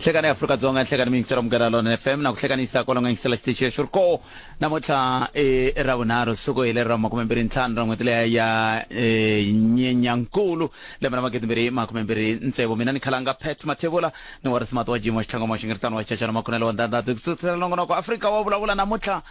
Nhlekani Afrika-Dzonga, nhlekani mi yingisela Munghana Lonene FM na ku hlekanisa kwalomu nga yingisela xitichi lexi ri koo namuntlha i Ravunharhu, siku hi leri ra 25 ra n'hweti leya ya eh, Nyenyankulu lembe ra 2026. Mina ni khalanga Pat Mathebula ni wa Rismati wa Jim wa Xitlhangoma wa Xingiritano wa Xichachana Makhunelo wa Ndhandhati ku sukusela nongonoko Afrika wa vulavula namuntlha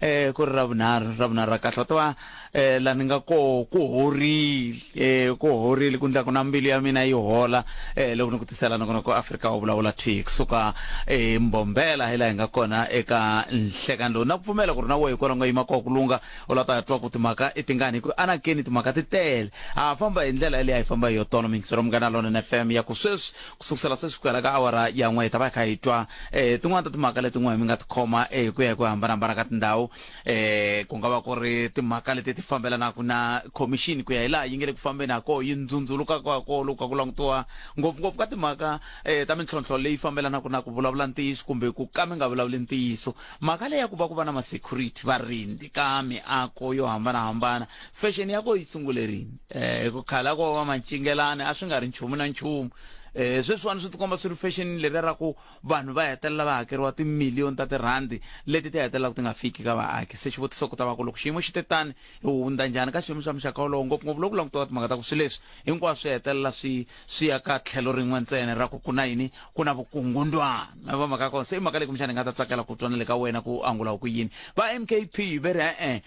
eh ku ri Ravunharhu, Ravunharhu ra kahle wa tiva eh la ni nga koho ku horile eh ku horile ku ndla ku na mbilu ya mina yi hola eh loko ni ku tisela nongonoko Afrika wa vulavula thwi kusuka eh Mbombela hi laha hi nga kona eka nhlekani lowu na ku pfumela ku ri na wehe kwala nga yima koho ku lunga u la ta twa ku timhaka i tingani hi ku anakeni timhaka ti tele ha famba hi ndlela yaleyo a hi famba hi yo tolo mingisero Munghana Lonene FM ya ku sweswi ku sukusela sweswi ku hela ka awara ya n'we hi ta va hi kha hi twa eh tin'wana ta timhaka leti n'we mi nga ti khoma eh hi ku ya hi ku hambanahambana ka tindhawu eh ku nga va ku ri timhaka leti ti fambelanaka na khomixini ku ya hi laha yi nge le ku fambeni ha koho yi ndzundzulukaka ha koho loko ka ku langutiwa ngopfungopfu ka timhaka eh ta mintlhontlho leyi fambelanaka na ku vulavula ntiyiso kumbe ku ka mi nga vulavuli ntiyiso mhaka leyi ya ku va ku va na ma-security varindzi ka miako yo hambanahambana fashion ya koho yi sungule rini eh hi ku khale a ko va mancingelani a swi nga ri nchumu na nchumu eh sweswiwani swi tikomba swi ri fashion leriya ra ku vanhu va hetelela va hakeriwa timiliyoni ta tirhandi leti ti hetelelaka ti nga fiki ka vaaki. Se xivutiso ku ta va ku loko xiyimo xi te tani, hi hundza njhani ka xiyimo xa muxaka wolowo, ngopfungopfu loko ku langutiwa timhaka ta ku swilo leswi hinkwaswo swi hetelela swi swi ya ka tlhelo rin'we ntsena ra ku ku na yini, ku na vukungundwana. Ma yi vona mhaka ya kona? Se i mhaka leyi kumbexana hi nga ta tsakela ku twa na le ka wena ku angula ku yini. Va MKP ve ri e-e,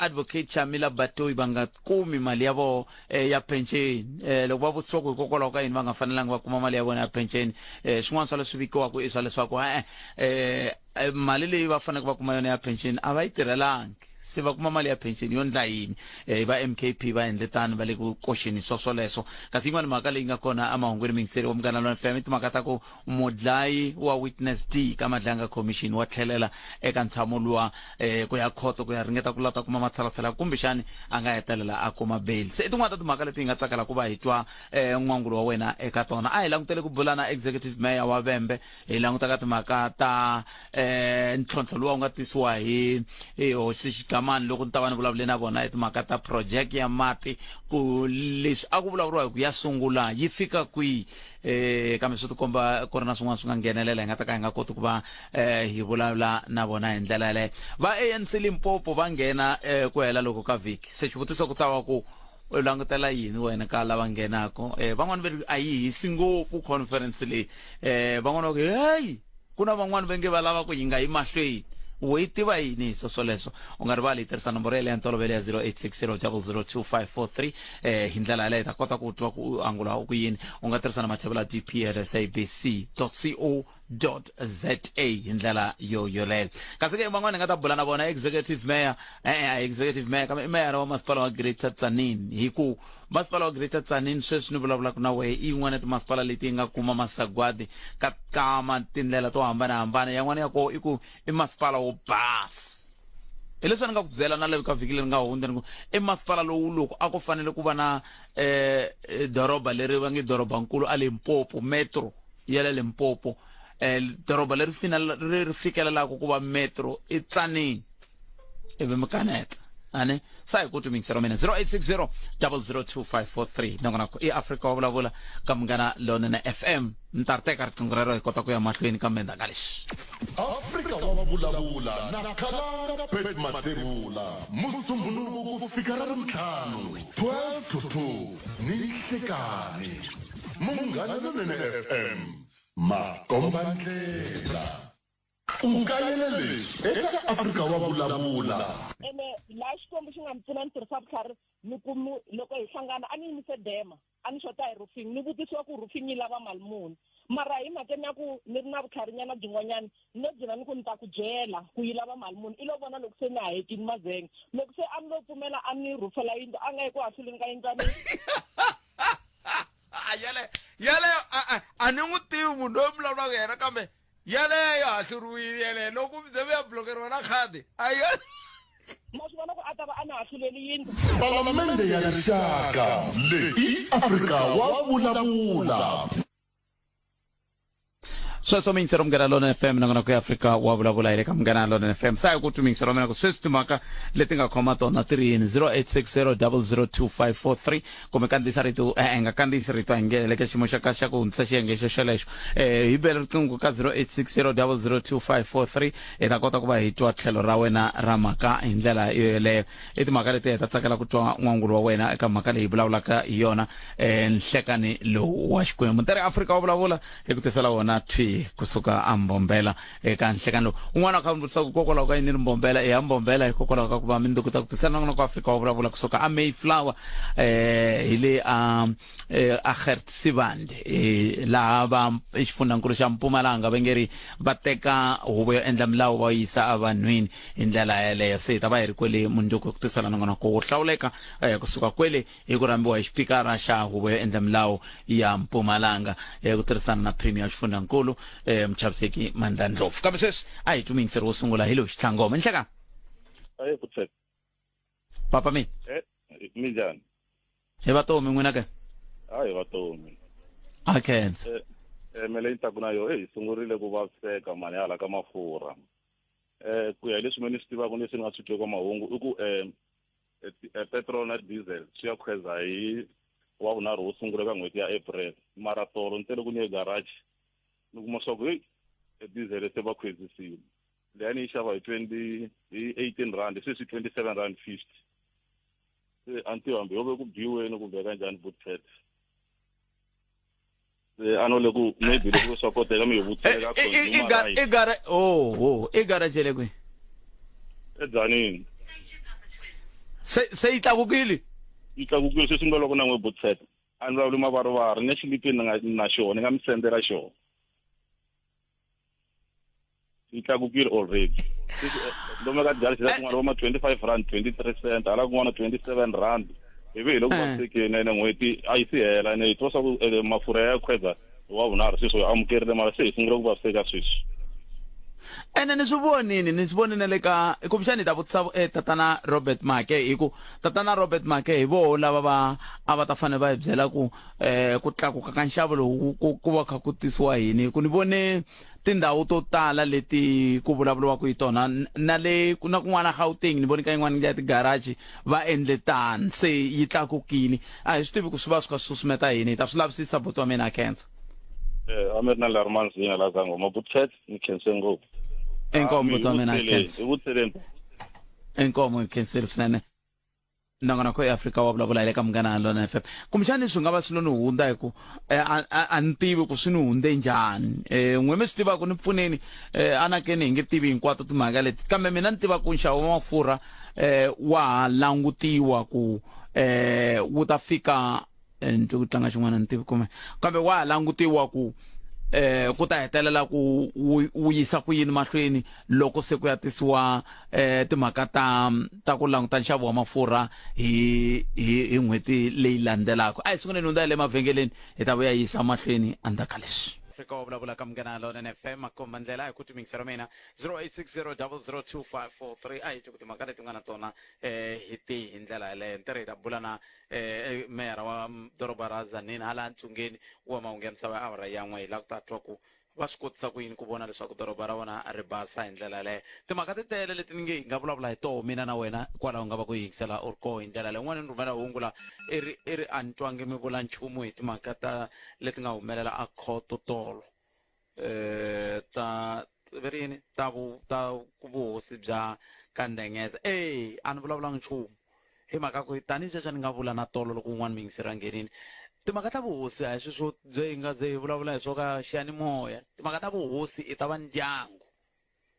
Advocate Shamila Batohi va nga kumi mali ya vona eh, ya phenceni eh, loko va vutisiwa ku hikokwalaho ka yini va nga fanelanga va kuma mali ya vona ya phenceni eh, swin'wana swa leswi vikiwaka i swa leswaku e-e eh, eh, mali leyi va faneleke va kuma yona ya phenceni a va yi tirhelangi se va kuma mali ya phenceni yo ndla yini eh, va MKP va endle tano va le ku koxeni swoswoleswo kasi yin'wana mhaka leyi nga kona emahungwini mingiseri wa Munghana Lonene FM i timhaka ta ku Mudlayi wa Witness D ka Madlanga Commission wa tlhelela eka ntshamo luwa eh, ku ya khoto ku ya ringeta ku lata kuma matshalatshala kumbexani a nga hetelela a kuma bail. Se i tin'wana ta timhaka leti hi nga tsakela ku va hi twa eh, n'wangulo wa wena eka tona. A hi langutele ku bula na Executive Mayor wa Vhembe hi languta ka timhaka ta eh, ntlhontlho luwa wu nga tisiwa hi hi Hosi Xigamani loko ni ta va ni vulavule na vona hi timhaka ta project ya mati ku leswi a ku vulavuriwa hi ku ya sungula yi fika kwihi eh kambe swi tikomba ku ri na swin'wana swi nga nghenelela hi nga ta ka hi nga koti ku va eh hi vulavula na vona hi ndlela yaleyo va ANC Limpopo va nghena eh ku hela loko ka vhiki se xivutiso ku ta va ku u langutela yini wena ka lava nghenaka eh van'wana va ri a yi hisi ngopfu conference leyi eh van'wana va ku hey Ku na van'wana va nge va lava ku yi nga yi mahlweni. We yi tiva yini hi swoswoleswo? U nga rivali hi tirhisa nomboro yaleyo ya ntolovelo ya 0860002543. Eh, hi ndlela yaleyo hi ta kota ku twa ku u angula u ku yini. U nga tirhisa na mathebula dp@sabc.co.za hi ndlela yo yoleyo. Kasi ke van'wana hi nga ta bula na vona executive mayor, e-e a hi executive mayor kambe i meyara wa masipala wa Greater Tzaneen hi ku Masipala wa Greater Tzaneen sweswi ni vulavulaka na wehe i yin'wana ya timasipala leti yi nga kuma masagwadi ka ka tindlela to hambanahambana. Yan'wana ya koho i ku i masipala wo basa. Hi leswi a ni nga ku byela na le ka vhiki leri nga hundza ni ku i masipala lowu loko a ku fanele ku va na um doroba leri va nge dorobankulu a Limpopo, metro ya le Limpopo, um doroba leri ri fikelelaka ku va metro i Tzaneen. Ivi mi kaneta ane sa hi ku twi mingisero mina 0860 002543 nongonoko i Afrika wa vulavula ka Munghana Lonene FM mi ta ri teka riqingho rero hi kota ku ya mahlweni kambe endzhaku ka lexi. Afrika wa vulavula na Khalanga Pat Mathebula Musumbhunuku ku fika Ravuntlhanu 12 to 2 ni nhlekani Munghana Lonene FM makombandlela. U kayele leswi eka Afrika wa Vulavula. Ene laha Xikwembu xi nga ni pfuna ni tirhisa vutlhari ni kumu loko hi hlangana a ni yimise dema a ni xota hi roofing ni vutisiwa ku roofing yi lava mali muni mara hi mhakeni ya ku ni ri na vutlharinyana byin'wanyana ni lo gcina ni ku ni ta ku byela ku yi lava mali muni i lo vona loko se ni ha hetini mazenge loko se a ni lo pfumela a ni rhufela yindlu a nga yi ku hahluleni ka yindlwana yale yaleyo a ni n'wi tivi munhu loyi vulavulaka yena kambe Yaleyo hahluriwile yeleyo loko mi ze mi ya blokeriwa na khadi a yi Ma swi vona ku a ta va a ni hahluleli yindlu. Palamende ya Rixaka, leyi i Afrika wa Vulavula. Sweswo miyingiseri Munghana Lonene FM nongonoko ya Afrika wa vulavula hi le ka Munghana Lonene FM. Sa hi ku twi miyingiseri wa mina ku sweswi timhaka leti nga khoma tona ti ri yini 0860002543 kumbe kandziyisa rito e-e nga kandziyisi rito a hi nge le ka xiyimo xa ka xa ku hundzisa xiyenge xo xolexo eh hi bele riqingho ka 0860002543 hi ta kota ku va hi twa tlhelo ra wena ra mhaka hi ndlela yoyeleyo i timhaka leti hi ta tsakela ku twa n'wangulo wa wena eka mhaka leyi vulavulaka hi yona eh nhlekani lowu wa Xikwembu ntirho Afrika wa vulavula hi ku tisela wona thwi kusuka a Mbombela eka nhlekani lowu un'wana kha vutisa ku hikokwalaho ka yini ri Mbombela i ya Mbombela hikokwalaho ka ku va mindzuku ta ku tisela nongonoko wa Afrika wa vulavula kusuka a Mayflower eh hi le a eh, a Gert Sibande eh, laha va xifundzankulu xa Mpumalanga va nge ri va teka huvo yo endla milawu va yisa evanhwini hi ndlela yeleyo se hi ta va hi ri kwele mundzuku hi ku tisela nongonoko wo hlawuleka eh, kusuka kwele hi ku rhambiwa hi xipikara xa huvo yo endla milawu ya Mpumalanga eh, ku tirhisana na premier wa xifundzankulu eh, Muchaviseki Mandla Ndlovu kambe sweswi a hi twi muyingiseri wo sungula hi lowu Xitlhangoma nhleka Aye ku papa mi Eh, minjhani? Hi vatomi n'wina ke? Hayi vatomi. A khensa. Eh, eh mele ni taku na yo, eh hi sungurile ku vaviseka mani hala ka mafurha. Eh ku ya hi leswi me ni swi tivaka leswi ni nga swi twa ka mahungu i ku eh, eh, eh petrol na diesel swi ya khweza hi wa vunharhu wo sungula ka n'hweti ya April. Mara tolo ni tele ku ni ye garage ni kuma swa ku heyi diesel se va khwezisile. Leyi a ni yi xava hi 20 hi 18 rand sweswi 27 rand 50. Se a ni tivi hambi yo ve ku biweni kumbe kanjhani bootpet. Se a no le ku maybe loko swa koteka mi hi vutisela ka consumer I gara oh oh i garage le kwihi? eDzanini. Se se yi tlakukile? Yi tlakukile sweswi ni loko na n'we bootpet. A ni vulavuli mavarivari ni xilipini ni nga na xona ni nga mi sendela xona. Yi tlakukile already. Lomu ka tigarage ta kun'wana vo ma 25 rand 23 cent hala kun'wana 27 rand hi ve hi le ku vavisekeni ene n'hweti a yi si hela ene hi twa swa ku mafurha ya khweza hi wa vunharhu sweswi hi amukerile mara se hi sungule ku vaviseka sweswi. Ene ni swi vonini ni swi vonini le ka kumbexani hi ta vutisa eh, tatana Robert Make hi ku tatana Robert Make hi voho lava va a va ta fanele va hi byela ku eh ku tlakuka ka nxavo lowu ku ku va kha ku tisiwa yini hi ku ni vone tindhawu to tala leti ku vulavuriwaka hi tona na le ku na kun'wana Gauteng ni vone ka yin'wana ya tigaraji va endle tani se yi tlakukile a hi swi tivi ku swi va swi kha swi susumeta yini hi ta swi lavisisa buti wa mina a khensa. Eh, a mi ri na Larman Zinga la Zangoma Butchet ni khense ngopfu. Inkomu buti wa mina a khensa. Hi vuteleni. Inkomu hi khensile swinene. Nongonoko eAfrika wa vulavula hi le ka Munghana Lonene FM. Kumbexani swi nga va swi lo ni hundza hi ku eh, a, a, a ni tivi ku swi ni hundze njhani. Eh, n'we mi swi tivaka ni pfuneni eh, anakeni hi nge tivi hinkwato timhaka leti kambe mina ni tiva ku nxavo wa mafurha eh, wa ha langutiwa ku eh, wu ta fika eh, ni twe ku tlanga xin'wana ni tivi kumbe kambe wa ha langutiwa ku eh ku ta hetelela ku wu yisa ku yini mahlweni loko se ku ya tisiwa eh timhaka ta ta ku languta nxavo wa mafurha hi hi hi n'hweti leyi landzelaka a hi sunguleni hundza le mavhengeleni hi ta vuya yisa mahlweni endzhaku ka leswi Afrika wa vulavula ka Munghana Lonene FM makomba ndlela hi ku timingiselo mina 0860002543 a hi twi ku timhaka leti nga na tona eh hi tihi hi ndlela yaleyo ntirho hi ta bula na eh, meyara wa doroba ra Tzaneen hala ntsungeni wa mahungu ya misava ya awara ya n'we hi lava ku ta twa ku va swi kotisa ku yini ku vona leswaku doroba ra vona ri basa hi ndlela yaleyo timhaka ti tele leti ni nge hi nga vulavula hi toho mina na wena kwalaho nga va ku yingisela u ri koho hi ndlela leyi un'wana ni rhumela hungu la i ri i ri a ni twangi mi vula nchumu hi timhaka ta leti nga humelela a khoto tolo eh ta ve ri yini ta vu ta vuhosi bya ka Ndengeza e a ni vulavulanga nchumu hi mhaka ku tanihi sweswi a ni nga vula na tolo loko un'wana muyingiseri a nghenini timhaka ta vuhosi a hi sweswo bye hi nga ze hi vulavula hi swo ka xiyanimoya timhaka ta vuhosi i ta va ndyangu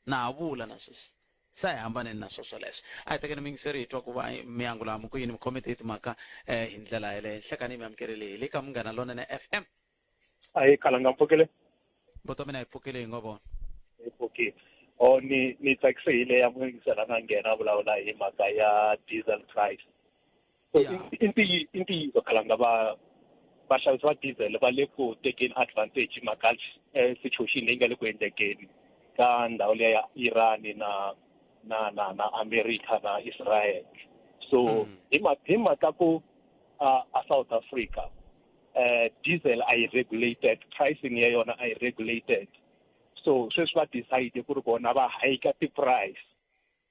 na ha vula na sweswi se a hi hambaneni na swo swoleswo a hi tekeni muyingiseri hi twa ku va mi angula ku yini mi khome tihi timhaka um hi ndlela yeleyo nhlekani mi amukerile hi le ka Munghana Lonene FM. Ahi khalanga mpfukile. Buti wa mina hi pfukile hi ngo vona. Hi pfukile. Oh ni ni tsakise hi leya muyingisela nga nghena a vulavula hi mhaka ya diesel price. So Yeah. i i ntiyiso khalanga va vaxavisi va diesel va le ku tekeni advantage hi mhaka eh, situation leyi nga le ku endlekeni ka ndhawu liya ya Iran na na na na America na Israel. So hi hi mhaka ku a a South Africa eh diesel a yi regulated, pricing ya yona a yi regulated. So sweswi va decide ku ri vona va hike ti-price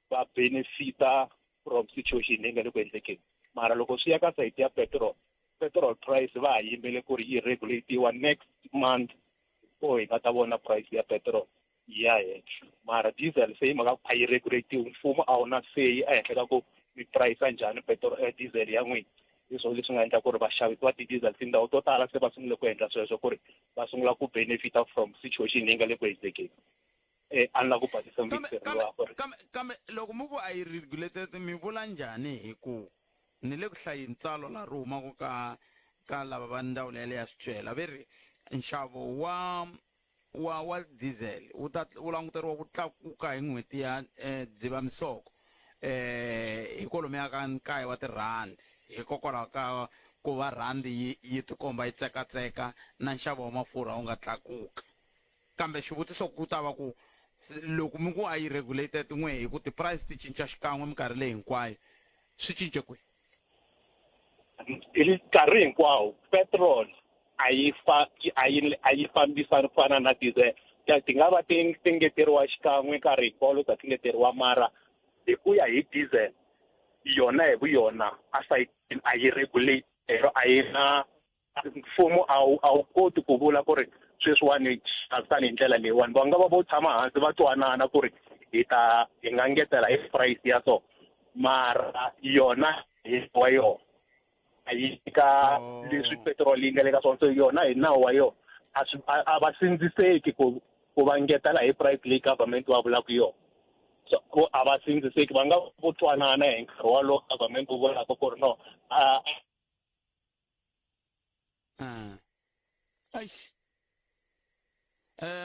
va benefita from situation leyi nga le ku endlekeni. Mara loko swi ya ka sayiti ya petrol, petrol price va ha yimele ku ri yi regulatiwa next month ko hi nga ta vona price ya petrol yi ya henhla. Mara diesel se hi mhaka ku a yi regulatiwi, mfumo a wu na say ehenhla ka ku mi price njhani petrol diesel ya n'wina. Hi swona leswi nga endla ku ri vaxavisi va ti-diesel tindhawu to tala se va sungule ku endla sweswo ku ri va sungula ku benefita from situation leyi nga le ku endlekeni. A ni lava ku basisa muyingiseri wa ku ri Kambe kambe loko mi ku a yi regulated mi vula njhani hi ku ni le ku hlayeni tsalwa laha ri humaka ka ka lava va ndzawulo yaleyo ya swicelwa ve ri nxavo wa wa wa diesel wu ta wu languteriwa ku tlakuka hi n'hweti ya Dzivamisoko hi kwalomuya ka nkaye wa tirhandi hikokwalaho ka ku va rhandi yi yi tikomba yi tsekatseka na nxavo wa mafurha wu nga tlakuka. Kambe xivutiso ku ta va ku loko mi ku a yi regulated n'we hi ku ti-price ti cinca xikan'we minkarhi leyi hinkwayo swi cince kwihi? Hi nkarhi hinkwawo petrol a yi fa a yi a yi fambisani ku fana na diesel. Ti nga va ti ti ngeteriwa xikan'we nkarhi hinkwawo loko ti ngeteriwa mara hi ku ya hi diesel yona hi vuyona a sayitini a yi regulate a yi na mfumo a wu a wu koti ku vula ku ri sweswiwani xavisani hi ndlela leyiwani. Va nga va vo tshama hansi va twanana ku ri hi ta hi nga ngetela hi price ya so mara yona hi wa yona a yi ka leswi petiroli yi nga le ka swona. So yona hi nawu wa yona a swi a va sindziseki ku ku va ngetela hi price leyi government va vulaka yona. So a va sindziseki, va nga vo twanana hi nkarhi wolowo government wu vulaka ku ri no a Eish.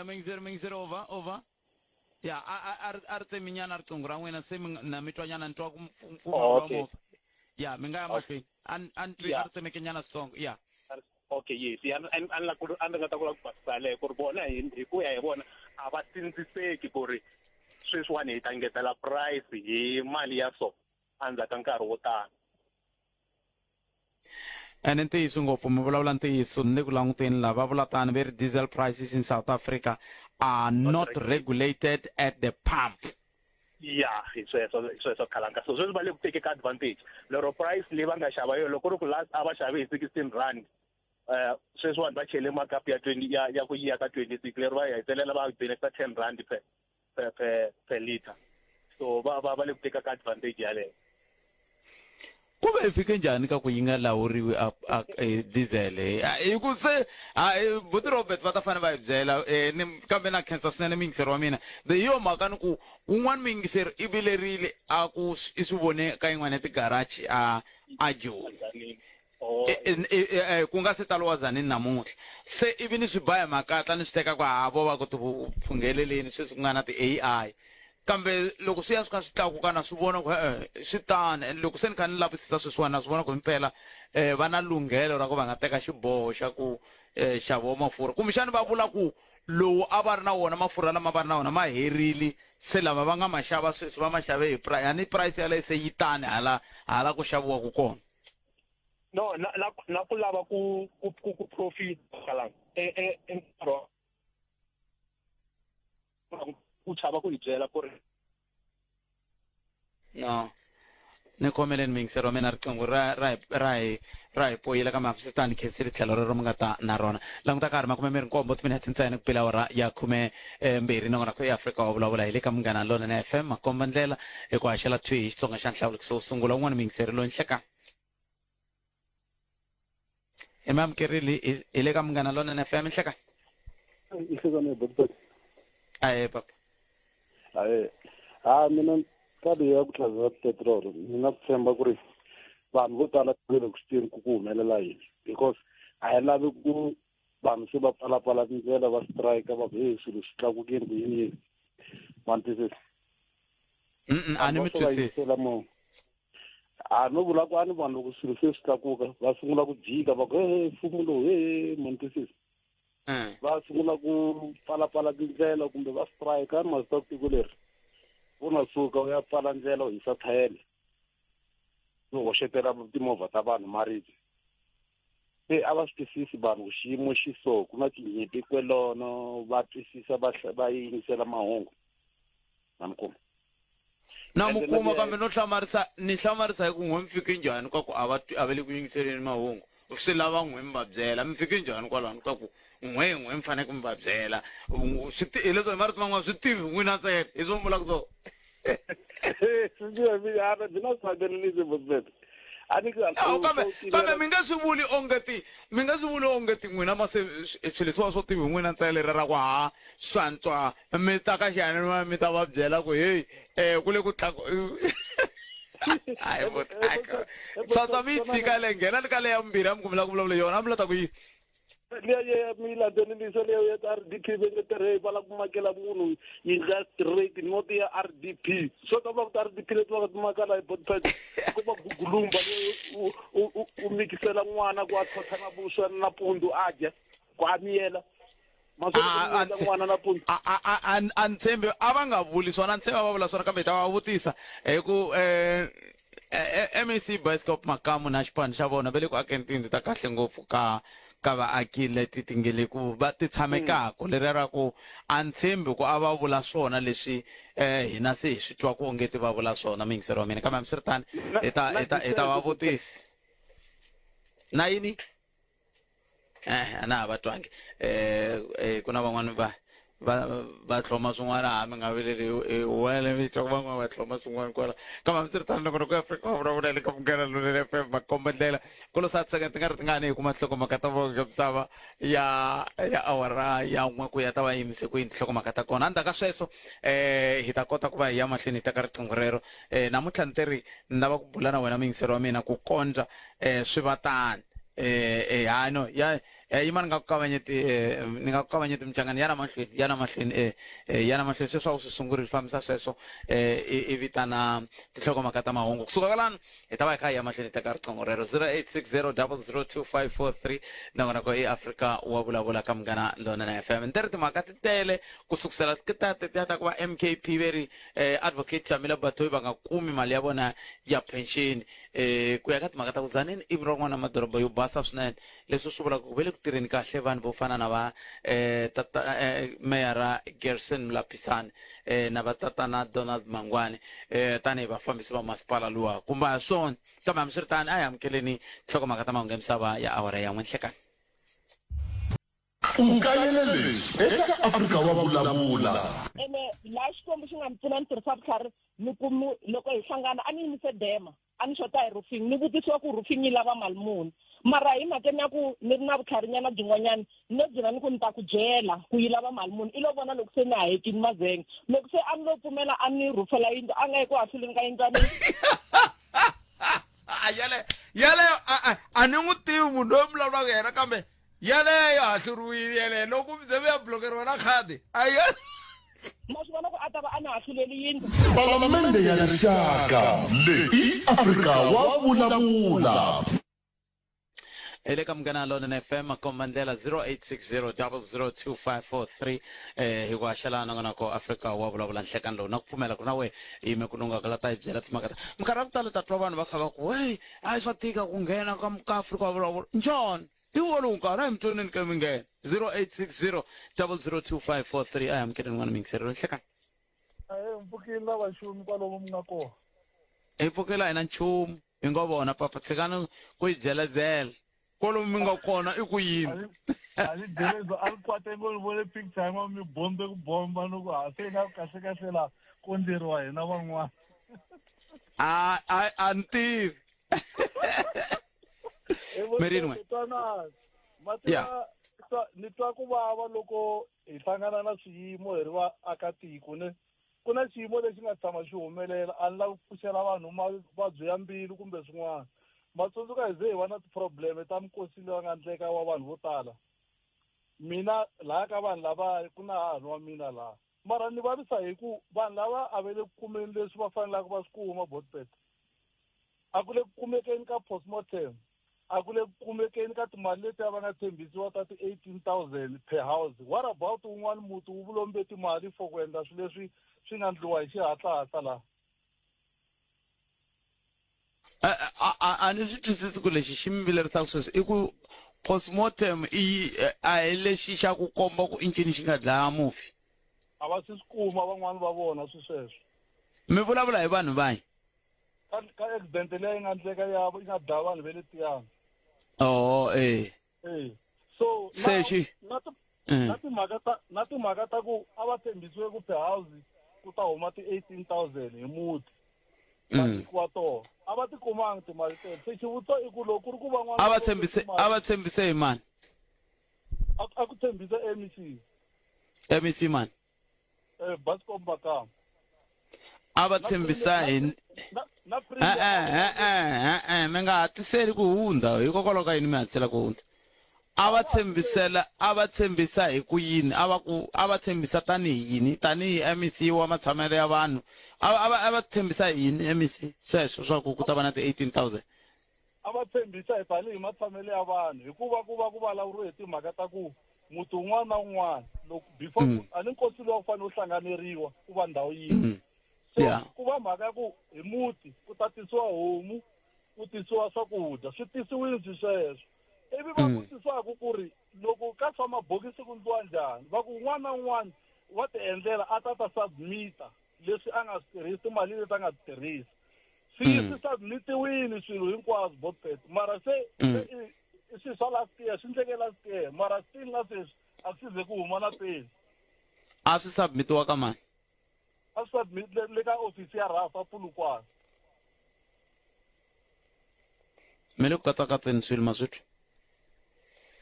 Muyingiseri muyingiseri over over. Ya a a a ri a ri tseminyana riqingho ra n'wina se mi na mi twanyana ni twa ku mpfumawulo wa movha. Ya mi nga ya mahlweni. A a ni twi a ri tsemeke nyana switsongo. Ya. Okay, yes. Ya a ni la ku a ni nga ta ku la ku basisa yaleyo ku ri vona hi hi ku ya hi vona a va sindziseki ku ri sweswiwani hi ta ngetela price hi mali ya so endzhaku ka nkarhi wo tani. Ene ntiyiso ngopfu mi vulavula ntiyiso ni le ku languteni laha va vula tani ve ri diesel prices in South Africa are not regulated at the pump. Ya hi sweswo hi sweswo khalanka so sweswi va le ku teke ka advantage lero price leyi va nga xava yona loko ku ri ku last a va xave hi 16 rand sweswiwani va chele markup ya 20 ya ya ku yiya ka 26 lero va hetelela va benefita 10 rand per per per per liter so va va va le ku teka ka advantage yaleyo. Ku ve hi fike njhani ka ku yi nga lawuriwi a a e diesel hi ku se buti Robert va ta fanele va hi byela ni kambe na khensa swinene muyingiseri wa mina the hi yo mhaka ni ku wun'wani muyingiseri i vilerile a ku i swi vone ka yin'wana ya ti-garage a a Joni. Oh. E, e, e, e, ku nga se taliwa Tzaneen namuntlha se ivi ni swi ba hi makatla ni swi teka ku ha vo va ku ti phungheleleni sweswi ku nga na ti-AI kambe loko swi ya swi kha swi tlakuka na swi vona ku e-e swi tano and loko se ni kha ni lavisisa sweswiwani na swi vona ku himpela um va na lunghelo ra ku va nga teka xiboho xa ku um nxavo wa mafurha kumbexani va vula ku lowu a va ri na wona mafurha lama va ri na wona ma herile se lama va nga ma xava sweswi va ma xave hi price a ni price yaleyo se yi tani hala hala ku xaviwaka kona. No, na na na ku lava ku ku ku, ku profit kalang e e e nkarhi ku chava ku hi byela ku ri no ni khomeleni muyingiseri wa mina riqingho ra ra ra hi ra hi poyila kambe hambi swi tani khensile tlhelo rero mi nga ta na rona languta ka ha ri 27 timinete ntsena ku bela awara ya khume mbirhi nongonoko eAfrika wa vulavula hi le ka Munghana Lonene FM makomba ndlela hi ku haxela thwi hi Xitsonga xa nhlawulekiso wo sungula un'wana muyingiseri loyi nhlekani hi mi amukerile hi le ka Munghana Lonene FM nhlekani. Nhlekani boti. Ahe papa. Ahe ha mina ka leyi ya ku tlhavela petiroli ni na ku tshemba ku ri vanhu vo tala va le ku swi tiveni ku ku humelela yini because a hi lavi ku vanhu se va pfalapfala tindlela va strike va ku hey swilo swi tlakukile ku yini yini ma ni twisisa. A ni mi twisisi. A no vula ku a ni vanhu loko swilo se swi tlakuka va sungula ku jika va ku he mfumo lowu he ma ni twisisa. Va sungula ku pfalapfala tindlela kumbe va strike a ni ma swi tiva ku tiko leri u na suka u ya pfala ndlela u hisa thayele u hoxetela timovha ta vanhu maribye. Se a va swi twisisi vanhu ku xiyimo xi so, ku na tinyimpi kwelono, va twisisa va va yingisela mahungu. Ma mi kuma? Na mu kuma kambe no hlamarisa ni hlamarisa hi ku n'we mi fike njhani ka ku a va a va le ku yingiseleni mahungu swi lava n'we mi va byela mi fike njhani kwalano ka ku n'we n'we mi fanele mi va byela swi hi leswo hi marito man'wana swi tivi n'wina ntsena hi swo mi vulaka swona kambe kambe mi nga swi vuli ongeti mi nga swi vuli ongeti n'wina ma se swilo leswiwa swo tivi n'wina ntsena leri ra ku ha swantswa mi ta ka xiyanimoya mi ta va byela ku heyi um ku le ku tlaku hayi swantswa mi yi tshika le nghena ni ka leya vumbirhi a mi kumela ku vulavula yona a mi la ta ku yini liya ya mi yi landzelelisa liya ya R D P va nge tirhe va lava ku makela munhu yindlu ya straight not ya R D P swo ta vula ku R D P leti va nga ti maka la hi botpet ko va gugulumba u u u mikisela n'wana ku a thotha na vuswa nampundzu a dya ku a miyela a ni tshembi a va nga vuli swona a ni tshembi a va vula swona kambe hi ta va vutisa hi ku um mac bioscope makamu na xipano xa vona va le ku akeni tiyindlu ta kahle ngopfu ka ka vaaki leti ti nge le ku va ti tshamekaka leriya ra ku a ni tshembi ku a va vula swona leswi um hina se hi swi twa ku ongeti va vula swona muyingiseri wa mina kambe hambiswiritano hi ta hi ta hi ta va vutisa na yini eh a na ha va twangi eh, eh ku na van'wani va va va tlhoma swin'wana ha mi nga vileli wena mi twa ku van'wana va tlhoma swin'wana kwala kambe hambiswiritano loko loko Afrika va vulavula le ka Munghana Lonene FM makomba ndlela ku lo sa tsaka ti nga ri tingani hi kuma nhlokomhaka ta vonke misava ya ya awara ya n'we ku ya ta va yimise ku yini tinhlokomhaka ta kona endzhaku ka sweswo eh hi ta kota ku va hi ya mahlweni hi teka riqingho rero eh namuntlha ni teri ni lava ku bula na wena muyingiseri wa mina ku kondza eh swi va tani eh eh ha no ya eh, yima ni nga ku kavanyeti eh, ni nga ku kavanyeti mchangani yana mahlweni yana mahlweni eh, eh yana mahlweni sweswo a wu swi sungurile fambisa sweswo eh i vitana tinhlokomhaka ta mahungu kusuka kwalano hi ta va hi kha hi ya mahlweni hi teka riqingho rero 0860002543 nongonoko i Afrika wa vulavula ka Munghana Lonene FM ni teri timhaka ti tele ku sukusela ta ta ta ku va MKP veri eh, advocate Jamila Batoyi va nga kumi mali ya vona ya pension eh, ku ya ka timhaka ta ku Tzaneen i rin'wana madoroba yo basa swinene leswi swi vulaka ku ve le ku tirheni kahle vanhu vo fana na va eh, tata eh, meyara Gerson Mulapisane eh, na va tatana Donald Mangwani eh, tanihi vafambisi va masipala luwa kumbe a hi swona kambe hambiswiritano a hi amukeleni nhlokomhaka ta mahungu ya misava ya awara ya n'we nhlekani U kayele leswi eka Afrika wa Vulavula. Ene laha Xikwembu xi nga ni pfuna ni tirhisa vutlhari ni ku loko hi hlangana a ni yimise dema a ni xota hi roofing ni vutisiwa ku roofing yi lava mali muni mara hi mhakeni ya ku ni ri na vutlharinyana byin'wanyana ni lo gcina ni ku ni ta ku byela ku yi lava mali muni i lo vona loko se ni hahekini mazenge loko se a ni lo pfumela a ni rhufela yindlu a nga yi ku hahluleni ka yindlwanini yaleyo yaleyo a ni n'wi tivi munhu loyi vulavulaka yena kambe yaleyo hahluriwile yaleyo loko mi ze mi ya blokeriwa na khadi a ya ma swi vona ku a ta va a ni hahluleli yindlu Palamende ya Rixaka leyi i Afrika wa vulavula. hi le ka Munghana Lonene FM makomba ndlela 0860002543 eh hi ku haxela nongonoko Afrika wa vulavula nhlekani lowu na ku pfumela ku na we yime ku lunga la ta hi byela timhaka ta minkarhi ya ku tala ta twa vanhu va kha va ku hey a swa tika ku nghena ka ka Afrika wa vulavula njhani hi wolowu nkarhi a hi mi twaneni ka mi nghena 0860 002543 a hi amukeleni n'wana miyingiserelo nhlekani Ahee, mpfukile na vaxumi kwalomu mi nga kona. Hi pfukela hi na nchumu hi ngo vona papa tshikani ku yi byelezela kwalomu mi nga kona i ku yini A ni byeleza a ni kwate ngo ni vone picture yin'wana mi bombe ku bomba ni ku ha se nga kahle kahle la ku ndleriwa hina van'wana. A a a ni tivi Mirini n'we. Twanana. Ma tiva ni twa ku vava loko hi hlangana na swiyimo hi ri vaakatiko ne ku na xiyimo lexi nga tshama xi humelela a ni lavi ku pfuxela vanhu mavabyi ya mbilu kumbe swin'wana ma tsundzuka hi ze hi va na ti-problem ta mikosi leyi nga ndleka wa vanhu vo tala mina laya ka vanhu lava ku na hahani wa mina laha mara ni vavisa hi ku vanhu lava a va le ku kumeni leswi va fanelaka va swi kuma botbet a ku le ku kumekeni ka postmortem a ku le ku kumekeni ka timali letiya va nga tshembisiwa ta ti-18,000 per house what about wun'wana muti wu vulombe timali for ku endla swilo leswi swi nga ndliwa hi xihatlahatla laha a ni swi twisisi ku lexi xi mi vilerisaka sweswi i ku Postmortem i a hi lexi xa ku komba ku i ncini xi nga dlaya mufi. A va si swi kuma van'wani va vona swi sweswo. Mi vulavula hi vanhu vahi? Ka ka accident leyi nga ndleka ya yi nga dlaya vanhu ve le Tiyani. Oh eh. Eh. So Se xi na ti na timhaka ta na timhaka ta ku a va tshembisiwe ku per house ku ta huma ti 18000 hi muti. Va nyikiwa tona. A va ti kumanga timali teto. Se xivutiso i ku loko ku ri ku van'wana A va tshembise a va tshembise hi mani? A ku tshembisa MEC. MEC mani? Eh Bascom Makam. A va tshembisa hi na e e e mi nga hatliseli ku hundza hikokwalaho ka yini mi hatlisela ku hundza a va tshembisela a va tshembisa hi ku yini a va ku a va tshembisa tanihi yini tanihi MEC wa matshamelo ya vanhu a a a va tshembisa hi yini MEC sweswo swa ku ku ta va na ti 18000 A va tshembisa hi tanihi matshamelo ya vanhu hikuva ku va ku vulavuriwe hi timhaka ta ku muti wun'wana na wun'wana loko before mm. a ni nkosi lowu fanele wu hlanganeriwa ku va ndhawu yin'we mm. so yeah. ku va mhaka ya ku hi muti ku ta tisiwa homu ku tisiwa swakudya swi tisiwile swi sweswo ivi va mm. vutisiwaku ku ri loko ka swa mabokisi ku ndliwa njhani va ku un'wana na un'wana wa ti endlela a ta ta submita leswi a nga swi tirhisi timali leti a nga ti tirhisa swi mm. swi submitiwile swilo hinkwaswo botpet mara se mm. i swilo swa last year swi ndleke last year mara still na sweswi a swi ze ku huma na peni a swi submitiwa ka mani a swi submit le ka ofisi ya rafa Polokwane mi le ku katsakatseni swilo ma swi twa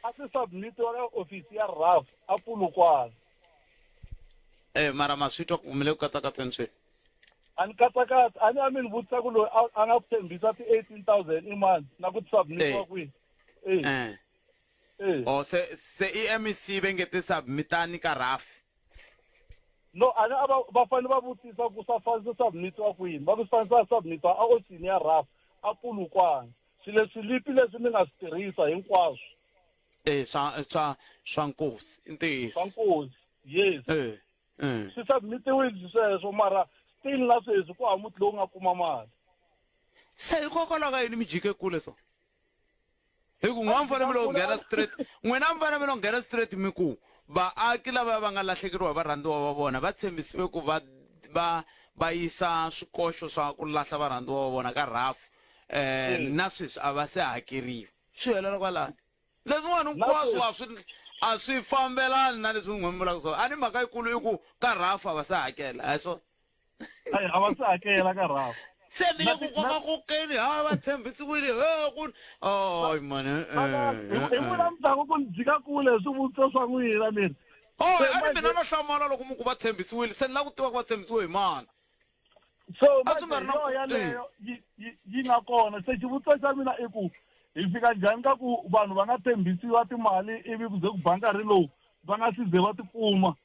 a swi submitiwa ka ofisi ya raf a Polokwane eh mara ma swi twa ku mi le ku katsakatseni swilo a ni katsakatsa a ni a mi ni vutisa ku loyi a nga ku tshembisa ti-18 000 i mani na ku ti submitiwa kwihi eh eh oh se se i MEC ve nge ti submitani ka raf no a ni a va va fanele va vutisa ku swa fanele swi submitiwa kwini va ku swi fanele swa submitiwa a ofisini ya raf a Polokwane swilo swilipi leswi mi nga swi tirhisa hinkwaswo eh swa swa swa nkosi i ntiyiso swa nkosi yes eh swi submitiwile sweswo mara still na sweswi ku hava muti lowu nga kuma mali se hikokwalaho ka yini mi jike kule so hi ku n'wana mi fanele mi lo nghena straight n'wina mi fanele mi lo nghena straight mi ku vaaki lava va nga lahlekeriwa hi varhandziwa va vona va tshembisiwe ku va va va yisa swikoxo swa ku lahla varhandziwa va vona ka rhafu um na sweswi a va se hakeriwi swi helela kwalano leswin'wana hinkwaswo a swi a swi fambelani na leswi n'wi vulaka swona a ni mhaka yikulu i ku ka rhafu a va se hakela a hi swona a va se hakela ka rhafu se mi le ku kokakokeni ha va tshembisiwile he ku oy mani hi vula mutlangu ku ni jika kule hi swivutiso swa n'wina mina oy a ni mina no hlamala loko mi ku va tshembisiwile se ni lava ku tiva ku va tshembisiwe hi mani so manje yo yaleyo yi nga kona se xivutiso xa mina i ku hi fika njhani ka ku vanhu va nga tshembisiwa timali ivi ku ze ku ba nkarhi lowu va nga si ze va ti kuma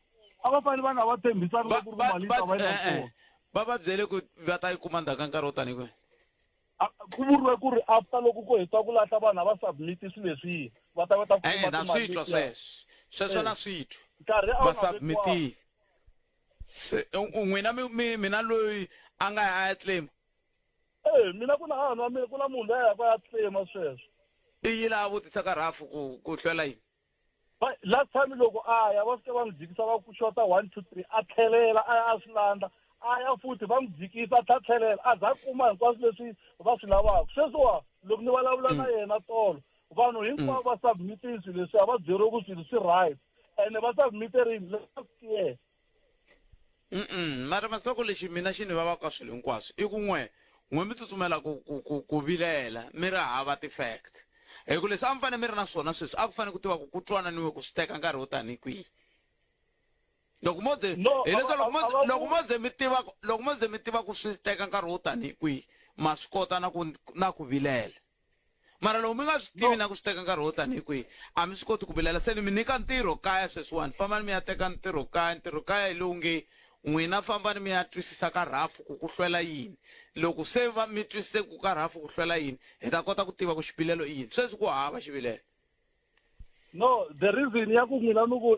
a va fanele va nga va tshembisanga Va- ku ri va- mali yi va- ta va yi nga eh, eh. kona va va byele ku va ta yi kuma ndzhaku ka nkarhi wo tani kwihi ku vuriwe ku ri after loko ku heta ku lahla vanhu a va submit swilo leswiya va ta va ta e-e kuma na timali swi twa letiya. sweswo sweswo Eh. na swi twa nkarhi a wu va nga vekiwanga. submitile se n'wina mina loyi a nga ya a ya claim Eh, mina ku na hahani wa mina ku na munhu loyi a yaka a ya claim sweswo i yile a vutisa ka rhafu ku ku hlwela yini last time loko a ya va fike va n'wi jikisa va ku xota one two three a tlhelela a ya a swi landza a ya futhi va n'wi jikisa a tlha tlhelela a za a kuma hinkwaswo leswi va swi lavaka sweswiwa loko ni vulavula na yena tolo vanhu hinkwavo va submitile swilo leswi a va byeriwe ku swilo swi right ene va submite rini last year Mm mara masitoko lexi mina xi ni vavaka swilo hinkwaswo i ku n'we n'we mi tsutsumela ku ku ku ku vilela mi ri hava ti-fact hi ku leswi a mi fanele mi ri na swona sweswi a ku fanele ku tiva ku ku twananiwe ku swi teka nkarhi wo tanihi kwihi loko mo ze hileswaku loko mo loko mo ze mi tiva loko mo ze mi tiva ku swi teka nkarhi wo tanihi kwihi ma swi kota na ku na ku vilela mara loko mi nga swi tivi na ku swi teka nkarhi wo tanihi kwihi a mi swi koti ku vilela se ni mi nyika ntirho kaya sweswiwani fambani mi ya teka ntirho kaya ntirho kaya hi lowu nge n'wina fambani mi ya twisisa ka rhafu ku ku hlwela yini loko se va mi twisise ku ka rhafu ku hlwela yini hi ta kota ku tiva ku xivilelo i yini sweswi ku hava xivilelo no the reason ya ku n'wina mi ku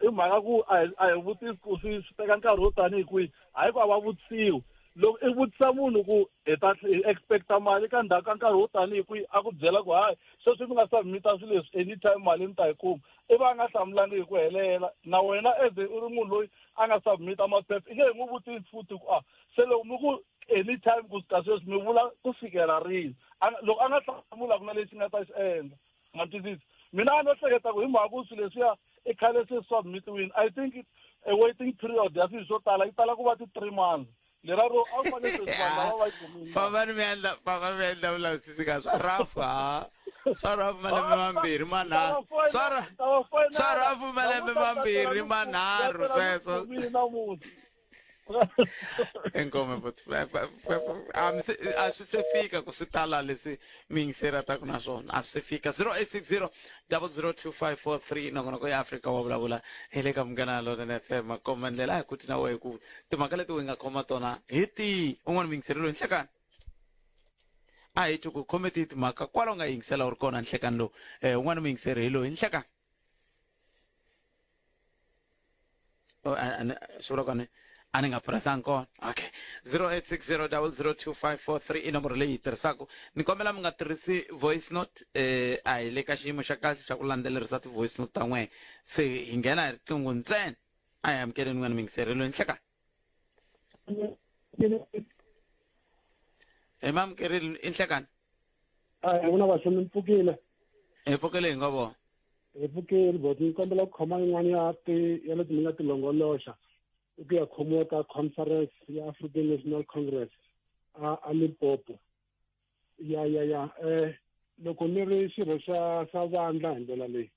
i mhaka ku a hi a hi vutisi ku swi swi teka nkarhi wo tanihi kwihi hayi ku a va vutisiwi Loko i vutisa munhu ku hi ta hi expecta mali ka ndzhaku ka nkarhi wo tanihi kwihi, a ku byela ku hayi sweswi mi nga submita swilo leswi anytime mali mi ta yi kuma, i va a nga hlamulangi hi ku helela. Na wena as u ri munhu loyi a nga submita maphepha i nge he n'wi vutisi futhi ku a se loko mi ku anytime ku suka sweswi mi vula ku fikela rini. Loko a nga hlamula ku na lexi nga ta xi endla. Ma twisisa? Mina a no hleketa ku hi mhaka ku swilo leswiya i khale se submitiwini, I think a waiting period ya swilo swo tala yi tala ku va ti-3 months. Lera ro a wu fanele sweswi vanhu lava va yi kumile. Fambani mi endla fambani mi endla vulavisisi ka swa rafu ha swa rafu malembe mambirhi manharhu swa swa rafu malembe mambirhi manharhu sweswo. Inkomu but a swi se fika ku swi tala leswi mi yingiserataka na swona a swi se fika. 0860 002543 nongonoko ya Afrika wa vulavula hi le ka Munghana Lonene FM. Makomba ndlela a hi kuti na wehe ku timhaka leti u nga khoma tona hi tihi. Un'wana muyingiseri loyi nhlekani a hi twi ku khome tihi timhaka kwala u nga yingisela u ri kona nhlekani lowu. Un'wana muyingiseri hi loyi nhlekani. Oh, swi vula ku a ni nga pressanga kona. Okay, 0860002543 i nomboro leyi yi tirhisaka. Ni kombela mi nga tirhisi voice note, a hi le ka xiyimo xa kahle xa ku landzelerisa ti-voice note ta n'wehe, se hi nghena hi riqingho ntsena. A hi amukeleni n'wana muyingiseri loyi nhlekani. Hi mamukerile i nhlekani. A hi vona vaxo mi pfukile. Hi pfukile hi nga vona. Hi pfukile bot, ni kombela ku khoma yin'wana ya ti ya leti mi nga ti longoloxa i ku ya khomiwa ka conference ya African National Congress a Limpopo. Ya ya ya loko ni ri xirho xa vandla hi ndlela leyi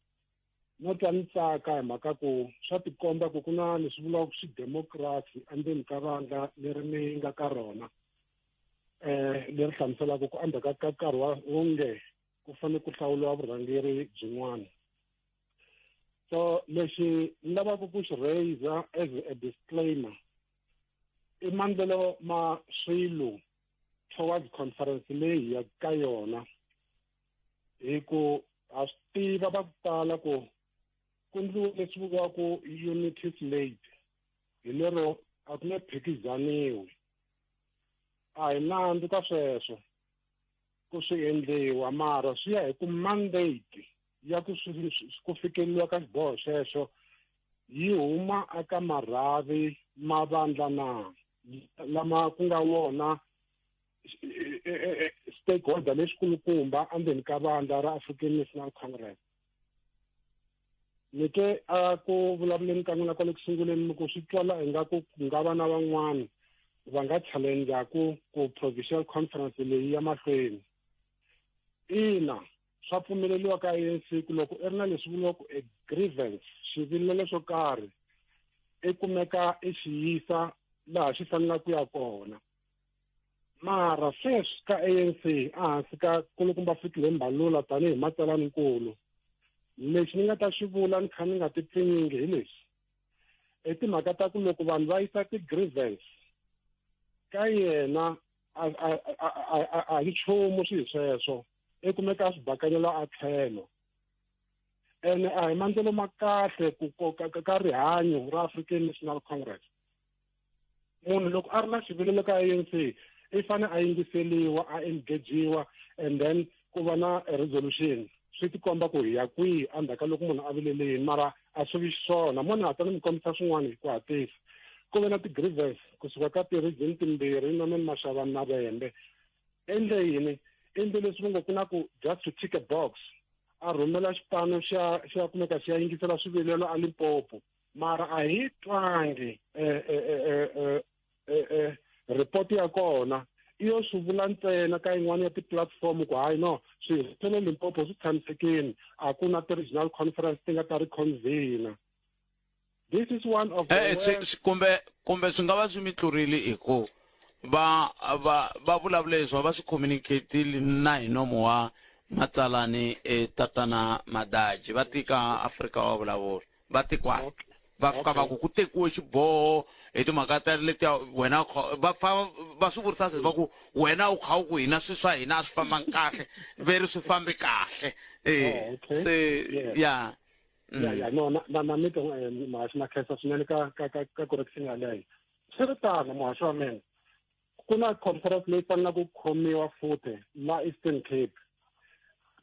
no twa ni tsaka hi mhaka ku swa tikomba ku ku na leswi vuriwaka xidemokirasi endzeni ka vandla leri ni nga ka rona, leri hlamuselaka ku endzhaku ka nkarhi wa wonge ku fanele ku hlawuriwa vurhangeri byin'wana. So lexi ni lavaka ku xi raise as a disclaimer i maendlelo ma swilo towards conference leyi hi yaka ka yona, hi ku ha swi tiva va ku tala ku ku endliwe leswi vuriwaka unity slate, hi lero a ku nge phikizaniwi. A hi nandzu ka sweswo ku swi endliwa, mara swi ya hi ku mandate ya ku ku fikeleriwa ka xiboho xexo yi huma eka marhavi ma vandla na lama ku nga wona stakeholder lexikulukumba endzeni ka vandla ra African National Congress. Ni twe a ku vulavuleni ka n'wina kwale ku sunguleni mi ku swi twala ingaku ku nga va na van'wani va nga challengeaku ku provincial conference leyi ya mahlweni. Ina, swa pfumeleriwa ka ANC ku loko i ri na leswi vuriwaka a grievance, xivilelo xo karhi, i kumeka i xi yisa laha xi fanelaka ku ya kona. Mara sweswi ka ANC ehansi ka kulukumba Fikile Mbalula tanihi matsalaninkulu, lexi ni nga ta xi vula ni kha ni nga ti pfinyingi hi lexi, i timhaka ta ku loko vanhu va yisa ti-grievance ka yena a hi nchumu swi hi sweswo, i kumeka a swi bakanyela a tlhelo. Ene a hi maendlelo ma kahle ku koka ka rihanyo ra African National Congress. Munhu loko a ri na xivilelo ka ANC i fane a yingiseliwa, a engagiwa, and then ku va na resolution. Swi tikomba ku hi ya kwihi endzhaku ka loko munhu a vilele yini, mara a swi vi xiswona. Mo ni hatla ni mi kombisa swin'wana hi ku hatlisa. Ku ve na ti-grievance kusuka ka ti-region timbirhi, Norman Mashabane na Vhembe. Endle yini? Endle leswi va ngo ku na ku just to tick a box, a rhumela xipano xi ya kumeka xi ya yingisela swivilelo a Limpopo. Mara a hi twangi report ya kona, i yo swi vula ntsena ka yin'wana ya ti-platform ku hayi no, swilo swa le Limpopo swi tshamisekile, a ku na ti-regional conference ti nga ta ri convene. This is one of the worst. Kumbe swi nga va swi mi tlurile hi ku va vulavule leswi va swi communicatile na hi nomo wa matsalani tatana Madaji va tika Afrika wa vulavula va tikwa va fika va ku ku tekiwe xiboho hi timhaka ta letiya wena va fa va swi vurisa sweswi va ku wena u kha u ku hina swi swa hina a swi fambangi kahle, ve ri swi fambi kahle. Se ya. Ya, ya, no, na, na, na mi twa, muhaxi, na khensa swinene ka, ka, ka, ka correction yaleyo. Swi ri tano, muhaxi wa mina. Ku na conference leyi faneleke ku khomiwa futhi la Eastern Cape.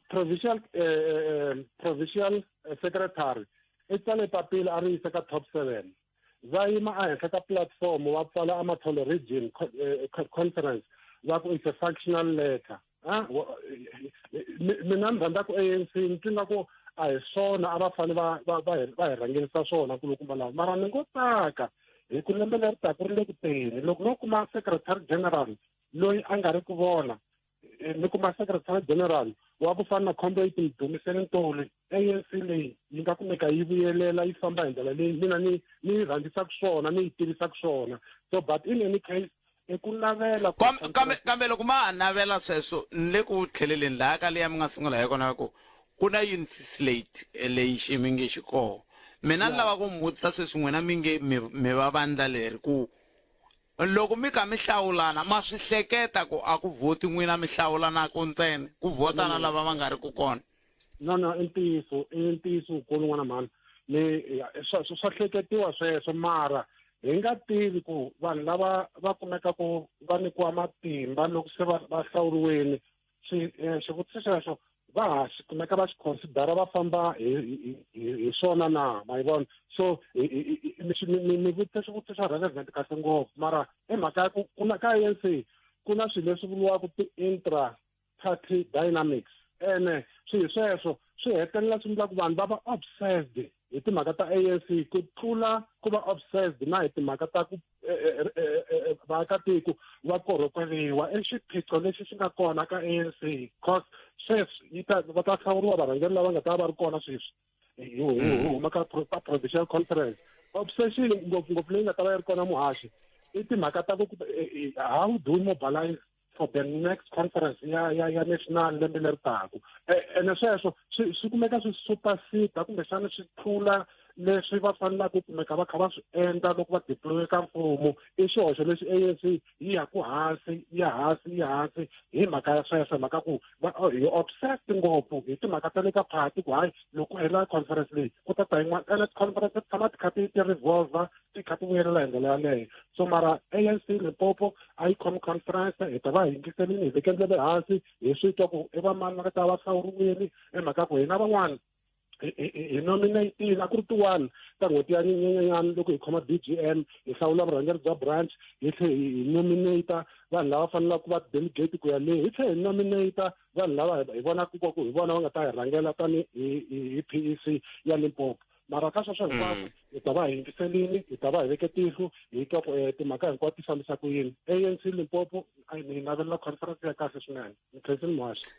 Provincial eh, eh, eh provincial eh, secretary i tsale papila a ri yisa ka top 7 va yima ehenhla ka platform va tsala amathole region eh, conference va ku it's a functional letter ah, mina ni rhandza ku ANC ni twi nga ku a hi swona a va fanele va va va hi va hi rhangerisa swona kulukumba lava mara ni ngo tsaka hi ku lembe leri taka ri le ku teni loko no kuma secretary general loyi a nga ri ku vona eh, ni kuma secretary general wa ku fana na comrade Mdumiseni Ntuli ANC leyi yi nga kumeka yi vuyelela yi famba hi ndlela leyi mina ni ni yi rhandzisaka swona ni yi tivisaka swona so but in any case i ku navela kambe kambe loko ma ha navela sweswo ni le ku tlheleleni laha ka leya mi nga sungula hi kona ku ku na unity slate leyi xi mi nge xi koho mina ni lava ku mi vutisa sweswi n'wina mi nge mi va vandla leri ku loko mi kha mi hlawulana ma swi hleketa ku a ku vhoti n'wina mi hlawulanaka ntsena ku vhota na lava va nga ri ku kona no no i ntiyiso i ntiyiso wukulu n'wana mhani ni swa swa hleketiwa sweswo mara hi nga tivi ku vanhu lava va kumekaku va nyikiwa matimba loko se va va hlawuriweni swi eh, xivutiso xexo va ha xi kumeka va xi considera va famba hi hi swona na ma yi vona so mi vutisa xivutiso xa relevant kahle ngopfu mara i mhaka ya ku ku na ka ANC ku na swilo leswi vuriwaka ti-intra party dynamics ene swihi sweswo swi hetelela swi endla ku vanhu va va obsessed hi timhaka ta ANC ku tlula ku va obsessed na hi timhaka ta ku eh, eh, eh, vaakatiko va korhokeriwa i xiphiqo lexi xi nga kona ka ANC cause sweswi yi ta va ta hlawuriwa varhangeri lava nga ta va ri kona sweswi hi huma ka provincial conference obsession ngopfungopfu leyi nga ta va yi ri kona muhaxi i timhaka ta ku how do we mobilize for the next conference ya ya ya national lembe leri taku e, ene sweswo swi swi kumeka swi superseda kumbexana swi tlula leswi va fanelaka ku kumeka va kha va swi endla loko va deploye ka mfumo i xihoxo lexi ANC yi ya ku hansi ya hansi ya hansi hi mhaka ya sweswo hi mhaka ku va oh, hi obsessed ngopfu hi timhaka ta le ka party ku hayi loko hela conference leyi ku ta ta yin'wana ene conference ti tshama ti kha ti ti revolver ti kha ti vuyelela hi ndlela yaleyo so mara ANC Limpopo a yi khomi conference hi ta va hi yingiselini hi veke ndleve hansi hi swi twa ku i vamani va nga ta va hlawuriwile i mhaka ku hina van'wana hi nominatile a ku ri ti-one ta n'hweti ya nyenyanyani loko hi khoma b g m hi hlawula vurhangeri bya branch hi tlhe hi nominata vanhu lava fanelaka ku va delegate ku ya le hi tlhe hi nominata vanhu lava hi vonaka ku hi vona va nga ta hi rhangela tani hi p e c ya limpopo mara ka sweswo hinkwaswo mm. hi ta va hi yingiselini hi ta va hi veke tihlo hi twa ku eh, timhaka hinkwato ti fambisa ku yini anc limpopo ni navelela conference ya kahle swinene ni khensini muhaxi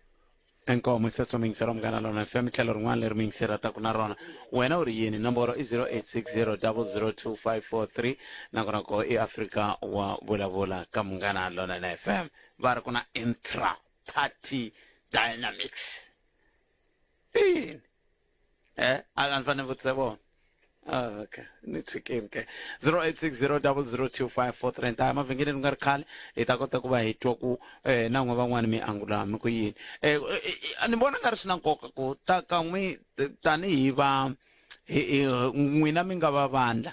inkomo isetswa miyingiselo munghana lona fm tlhelo rin'wana leri miyingiseri taku na rona wena u ri yini nomboro i 0860 002543 nakona ko i afrika wa vulavula ka munghana lona na fm va ri ku na intra party dynamics i yini eh a ni fanele vutisa vona Ah, okay ni tshikini ke 0860002543 ni ta ya mavhengeleni ku nga ri khale hi ta kota ku va hi twa ku eh, na n'we van'wani mi angula mi ku yini eh, eh, eh, ni vona nga ri swi na nkoka ku ta kan'we tanihi va n'wina mi nga va vandla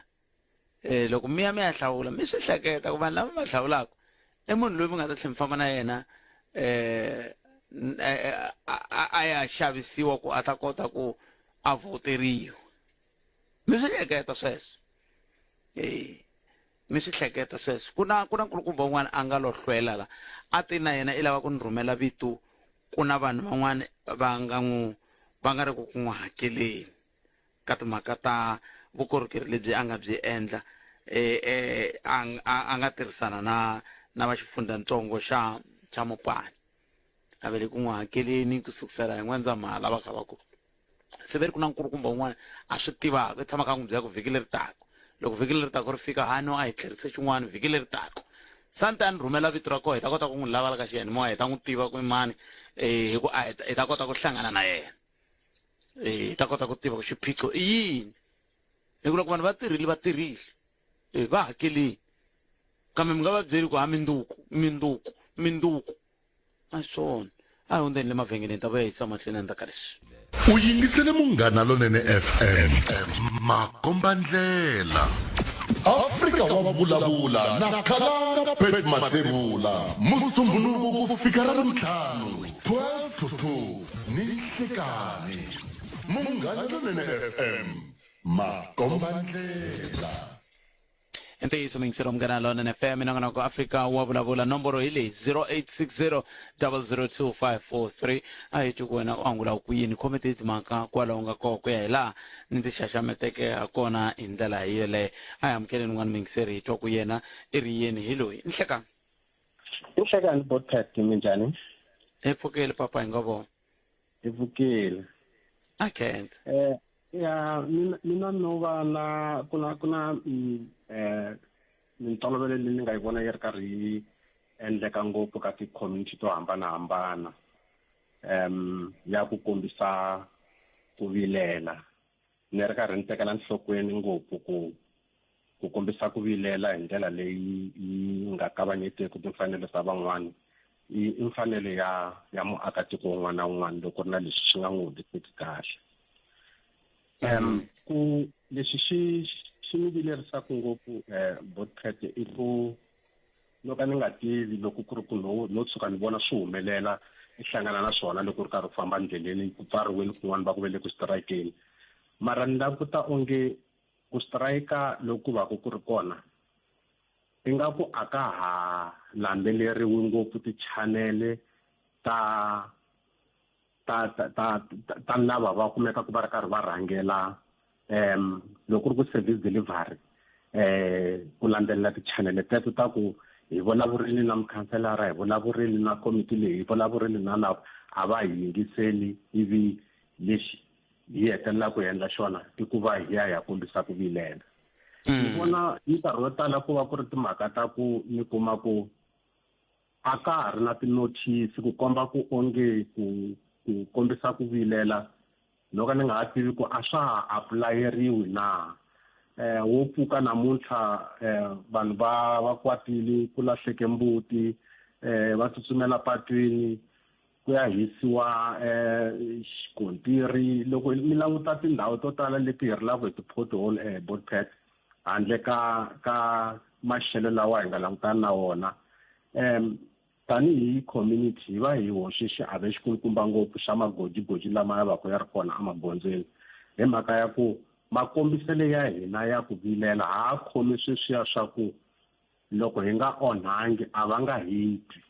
eh loko mi ya mi ya hlawula mi swi hleketa ku vanhu lava va hlawulaka i munhu loyi mi nga ta tlhela mi famba na yena eh, eh a ya xavisiwa ku a ta kota ku a voteriwa mi swi hleketa sweswo eh mi swi hleketa sweswo ku na ku na nkulukumba un'wana a nga lo hlwela la a ti na yena i lava ku ni rhumela vito ku na vanhu van'wana va nga n'wi va nga ri ku ku n'wi hakeleni ka timhaka ta vukorhokeri lebyi a nga byi endla eh, eh, a, a, a nga tirhisana na na va xifundzantsongo xa xa mupani a ve le ku n'wi hakeleni ku sukusela hi n'wendzamhala va kha va ku se ve ri ku na nkulukumba un'wana a swi tivaka i tshama ka n'wi byela ku vhiki leri taka loko vhiki leri taka ri fika ha no a hi tlherise xin'wana vhiki leri taka sante a ni rhumela vito ra koho hi ta kota ku n'wi lava la ka xiyanimoya hi ta n'wi tiva ku i mani um hi ku a hi ta kota ku hlangana na yena eh, hi ta kota ku tiva ku xiphiqo i yini hi ku loko vanhu va tirhile va tirhile eh, va hakelini kambe mi nga va byeli ku ha minduku minduku minduku a swona a hi hundzeni le mavhengeleni ta vuya yisa mahlweni endzhaku ka leswi U yingisele Munghana Lonene FM makombandlela. Afrika wa vulavula na Khalanga Pat Mathebula Musumbhunuku ku fika ra Ravuntlhanu 12 to 2 ni nhlekani Munghana Lonene FM makombandlela. I ntiyiso muyingiseri wa Munghana Lonene FM nongonoko Afrika wa vulavula nomboro hi leyi 0860 002543 a hi twi ku wena u angula ku yini khome ti timhaka kwala u nga kona ku ya hi laha ni ti xaxameteke ha kona hi ndlela yeleyo a hi amukeleni un'wana muyingiseri hi twa ku yena i ri yini hi loyi nhlekani Nhlekani Botpet minjhani? Hi pfukile papa hi nga vona. Hi pfukile. A khensa. Eh ya mina mina no va na ku na ku na mm, eh mintolovelo leyi ni nga yi vona yi ri karhi yi endleka ngopfu ka ti-community to hambanahambana um ya ku kombisa ku vilela ni ri karhi ni tekela nhlokweni ngopfu ku ku kombisa ku vilela hi ndlela leyi yi nga kavanyeteki timfanelo ta van'wana i i mfanelo ya ya muakatiko un'wana na un'wana loko ku ri na lexi xi nga n'wi hundiseki kahle um ku lexi xi xi ni vilerisaka ngopfu um botpet i ku no ka ni nga tivi loko ku ri ku no no tshuka ni vona swi humelela i hlangana na swona loko u ri karhi u famba ndleleni ku pfariweni kun'wana va ku ve le ku strikeni mara ni languta onge ku strike loku va ku ri kona ingaku a ka ha landzeleriwi ngopfu ti-channel ta ta ta ta ta lava va kumekaka va ri karhi va rhangela um loko ku ri ku service delivery eh ku landzelela ti-channel teto ta ku hi vulavurile na mukhanselara hi vulavurile na komiti leyi hi vulavurile na lava a va hi yingiseli ivi lexi hi hetelela ku endla xona i ku va hi ya hi ya kombisa ku vilela ni vona minkarhi yo tala ku va ku ri timhaka ta ku mi kuma ku a ka ha ri na ti-notice ku komba ku onge ku ku kombisa ku vilela no ka ni nga ha tivi ku a swa ha apulayeriwi na eh wo pfuka namuntlha eh vanhu va va kwatile ku lahleke mbuti eh va tsutsumela patwini ku ya hisiwa eh xikontiri loko mi languta tindhawu to tala leti hi rilaka hi ti-pothole eh botpet handle ka ka maxelo lawa hi nga langutana na wona um tanihi community hi va hi hoxe xiave xikulukumba ngopfu xa magojigoji lama ya va ku ya ri kona emagondzweni hi mhaka ya ku makombiselo ya hina ya ku vilela ha khomi sweswiya swa ku loko hi nga onhangi a va nga hi twi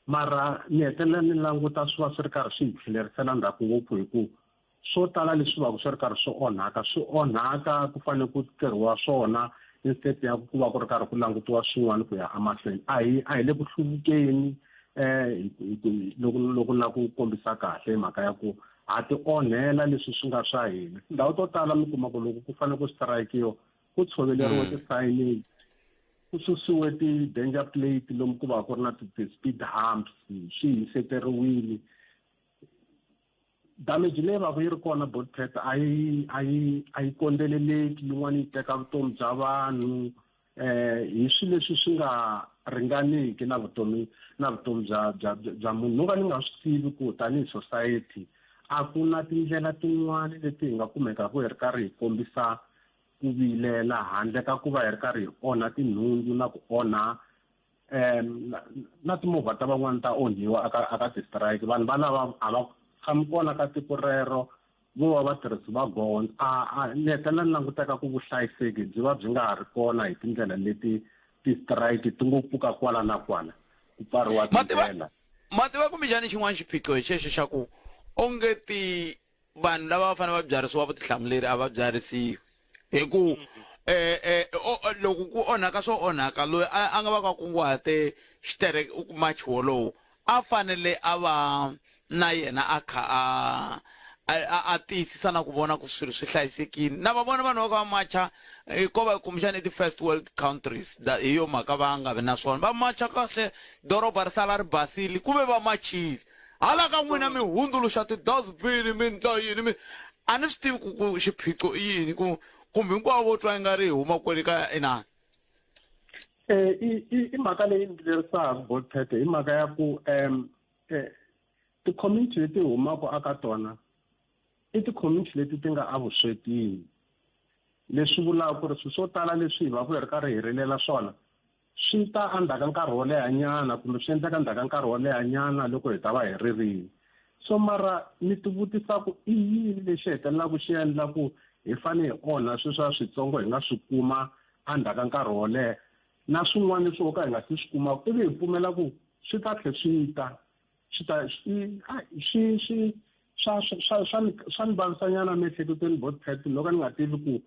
mara ni hetelela ni languta swi va swi ri karhi swi hi tlhelerisela ndzhaku ngopfu hi ku swo tala leswi va ku swi ri karhi swi onhaka swi onhaka ku fanele ku tirhiwa swona instead ya ku va ku ri karhi ku langutiwa swin'wana ku ya emahlweni a hi a hi le ku hluvukeni eh loko loko na ku kombisa kahle hi mhaka ya ku ha ti onhela leswi swi nga swa hina tindhawu to tala mi kuma ku loko ku fanele ku strikewa ku tshoveleriwe mm. ti-signage ku susiwe ti-danger plate lomu ku va ku ri na ti-speed humps swi hiseteriwile damage leyi va ku yi ri kona botpet a yi a yi a yi kondzeleleki yin'wana yi teka vutomi bya vanhu eh hi swilo leswi swi nga ringaniki na vutomi na vutomi bya bya bya munhu no ka ni nga swi tivi ku tanihi society a ku na tindlela tin'wana leti hi nga kumekaka hi ri karhi hi kombisa ku vilela handle ka ku va hi ri karhi hi onha tinhundzu na ku onha um na timovha ta van'wana ta onhiwa aka aka ti-strike vanhu valava a va tshami kona ka tiko rero vo va vatirhisi va gondzo a a ni hetelela ni languteka ku vuhlayiseki byi va byi nga ha ri kona hi tindlela leti ti-strike ti ngo pfuka kwala na kwala ku pfariwa tindlela ma tiva kumbexani xin'wana xiphiqo hi xexo xa ku onge ti vanhu lava va fanele va byarisiwa vutihlamuleri a va byarisiwi hi ku eh eh loko ku onhaka swo onhaka loyi a nga va ka kunguhate xitereke u kuma wolowo a fanele a va na yena a kha a a tiyisisa na ku vona ku swilo swi hlayisekile na va vona vanhu va ka va macha eh, ko va kumbexana i ti-first world countries hi yo mhaka va nga vi na swona va macha kahle doroba ri sala ri basile ku ve va machile hala ka n'wina mi hundzuluxa ti-dustbin mi ndla yini mi a ni swi tivi ku ku xiphiqo i yini ku kumbe hinkwavo vo twa ingari hi huma kwele ka inani eh i i mhaka leyi ni vilerisaka bolpete i mhaka ya ku um ti-community leti humaka aka tona i ti-community leti ti nga evuswetini. Leswi vulaka ku ri swilo swo tala leswi hi va ku hi ri karhi hi rilela swona swi ta endzhaku ka nkarhi wo lehanyana kumbe swi endleka endzhaku ka nkarhi wo lehanyana loko hi ta va hi ririle. So mara ni tivutisa ku i yini lexi hetelelaka xi endla ku hi fanele hi onha sweswiya switsongo hi nga swi kuma endzhaku ka nkarhi wo leha na swin'wana leswi ho ka hi nga si swi kumaka ivi hi pfumela ku swi ta tlhe swi ta swi ta swi swi swi swa swa swa swa ni vavisanyana emiehleketweni bot loko ni nga tivi ku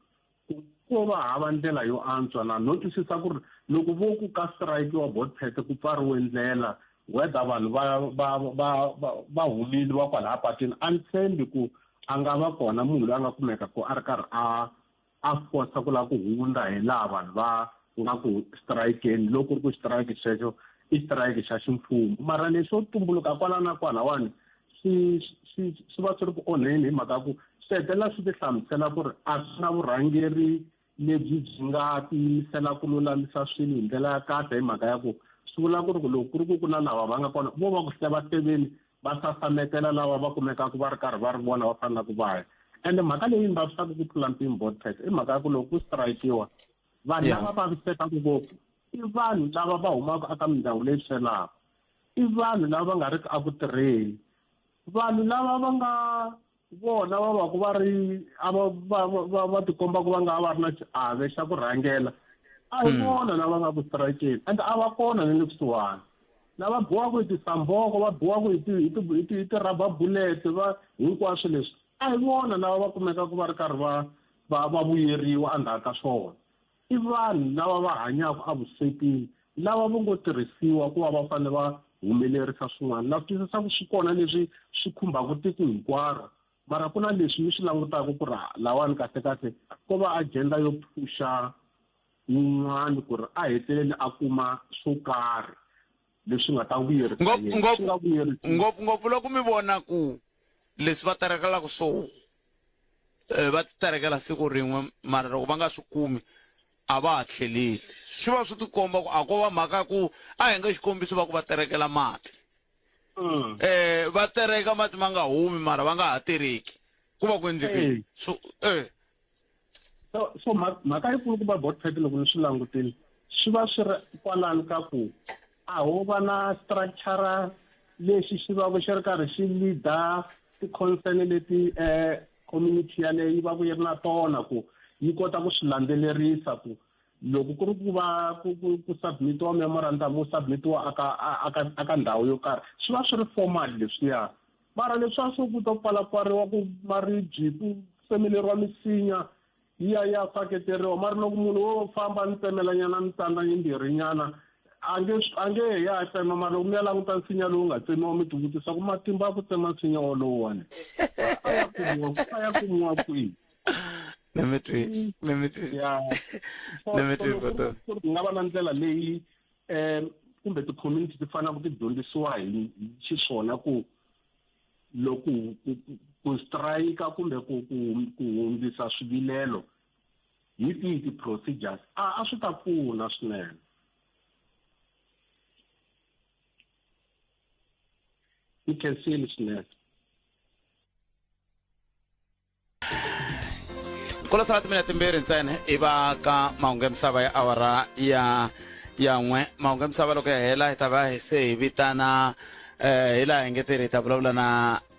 ku ko va hava ndlela yo antswa na no twisisa ku ri loko vo ku ka strike wa botpet ku pfariwe ndlela whether vanhu va va va va va humile va kwalaya patwini a ni tshembi ku a nga va kona munhu loyi a nga kumeka ku a ri karhi a a fosa ku lava ku hundza hi laha vanhu va nga ku strikeni loko ku ri ku strike xexo i strike xa ximfumo mara leswo tumbuluka kwala na kwalawani swi swi swi va swi ri ku onheni hi mhaka ku swi hetelela swi tihlamusela ku ri a swi na vurhangeri lebyi byi nga tiyimisela ku lulamisa swilo hi ndlela ya kahle hi mhaka ya ku swi vula ku ri ku loko ku ri ku ku na lava va nga kona vo va ku hlevaseveni va sasametela lava va kumekaka va ri karhi va ri vona va fanelaka va ya ende mhaka leyi ni vavisaka ku tlula mpimo botpet i mhaka ya ku loko ku strikewa vanhu lava vavisekaka ngopfu i vanhu lava va humaka eka mindyangu leyi swelaka i vanhu lava va nga riki eku tirheni vanhu lava va nga vona va va ku va ri a va va va va tikomba ku va nga va ri na xiave xa ku rhangela a hi hmm. vona lava nga ku strikeni and a va kona ni le kusuhani lava biwaka hi tisamboko va biwaka hi ti hi ti hi ti hi ti-rubber bullet va hinkwaswo leswi a hi vona lava va kumekaka va ri karhi va va va vuyeriwa endzhaku ka swona I vanhu lava va hanyaka evuswetini lava vo ngo tirhisiwa ku va va fanele va humelerisa swin'wana. Na swi twisisa ku swi kona leswi swi khumbaka tiko hinkwaro, mara ku na leswi mi swi langutaka ku ri lawani kahlekahle ko va agenda yo phuxa wun'wana ku ri a heteleli a kuma swo karhi leswi nga ta vuyerisa yena, swi nga vuyerisi. Ngopfungopfu loko mi vona ku leswi va terekelaka swona eh, va titerekela siku rin'we mara loko va nga swi kumi a va ha tlheleli swi va swi tikomba ku a ko va mhaka ku a hi nga xikombiso va ku va terekela mati mm. eh va tereka mati ma nga humi mara va nga ha tereki ku va ku endlekile so eh so so mhaka yikulukumba botpet loko ni swi langutile swi va swi ri kwalano ka ku a ho va na structure lexi xi va xi ri karhi xi leader ti-concern leti um community yaleyo yi va ku yi ri na tona ku yi kota ku swi landzelerisa ku loko ku ri ku va ku ku ku submitiwa memorandum wu submitiwa aka aka aka ndhawu yo karhi swi va swi ri formal leswiya mara leswiya swo ku to pfalapfariwa ku maribye ku tsemeleriwa misinya yi ya yi ya faketeriwa mara loko munhu wo famba ni tsemelanyana mitanda yimbirhinyana a nge a nge he ya tsema mara loko mi ya languta nsinya lowu nga tsemiwa mi tivutisa ku matimba ya ku tsema nsinya wolowuwani a ya kumiwa a ya kumiwa kwihi ya ku nga va na ndlela leyi um kumbe ti-community ti faneleke ti dyondzisiwa hi xiswona ku loko ku strike kumbe ku ku ku hundzisa swivilelo hi tihi ti-procedures a a swi ta pfuna swinene ni khensile swinene ku lo sala timinete timbirhi ntsena i va ka mahungu ya misava ya awara ya ya n'we mahungu ya misava loko ya hela hi ta va hi se hi vitana eh hi laha hi nge tirhi hi ta vulavula na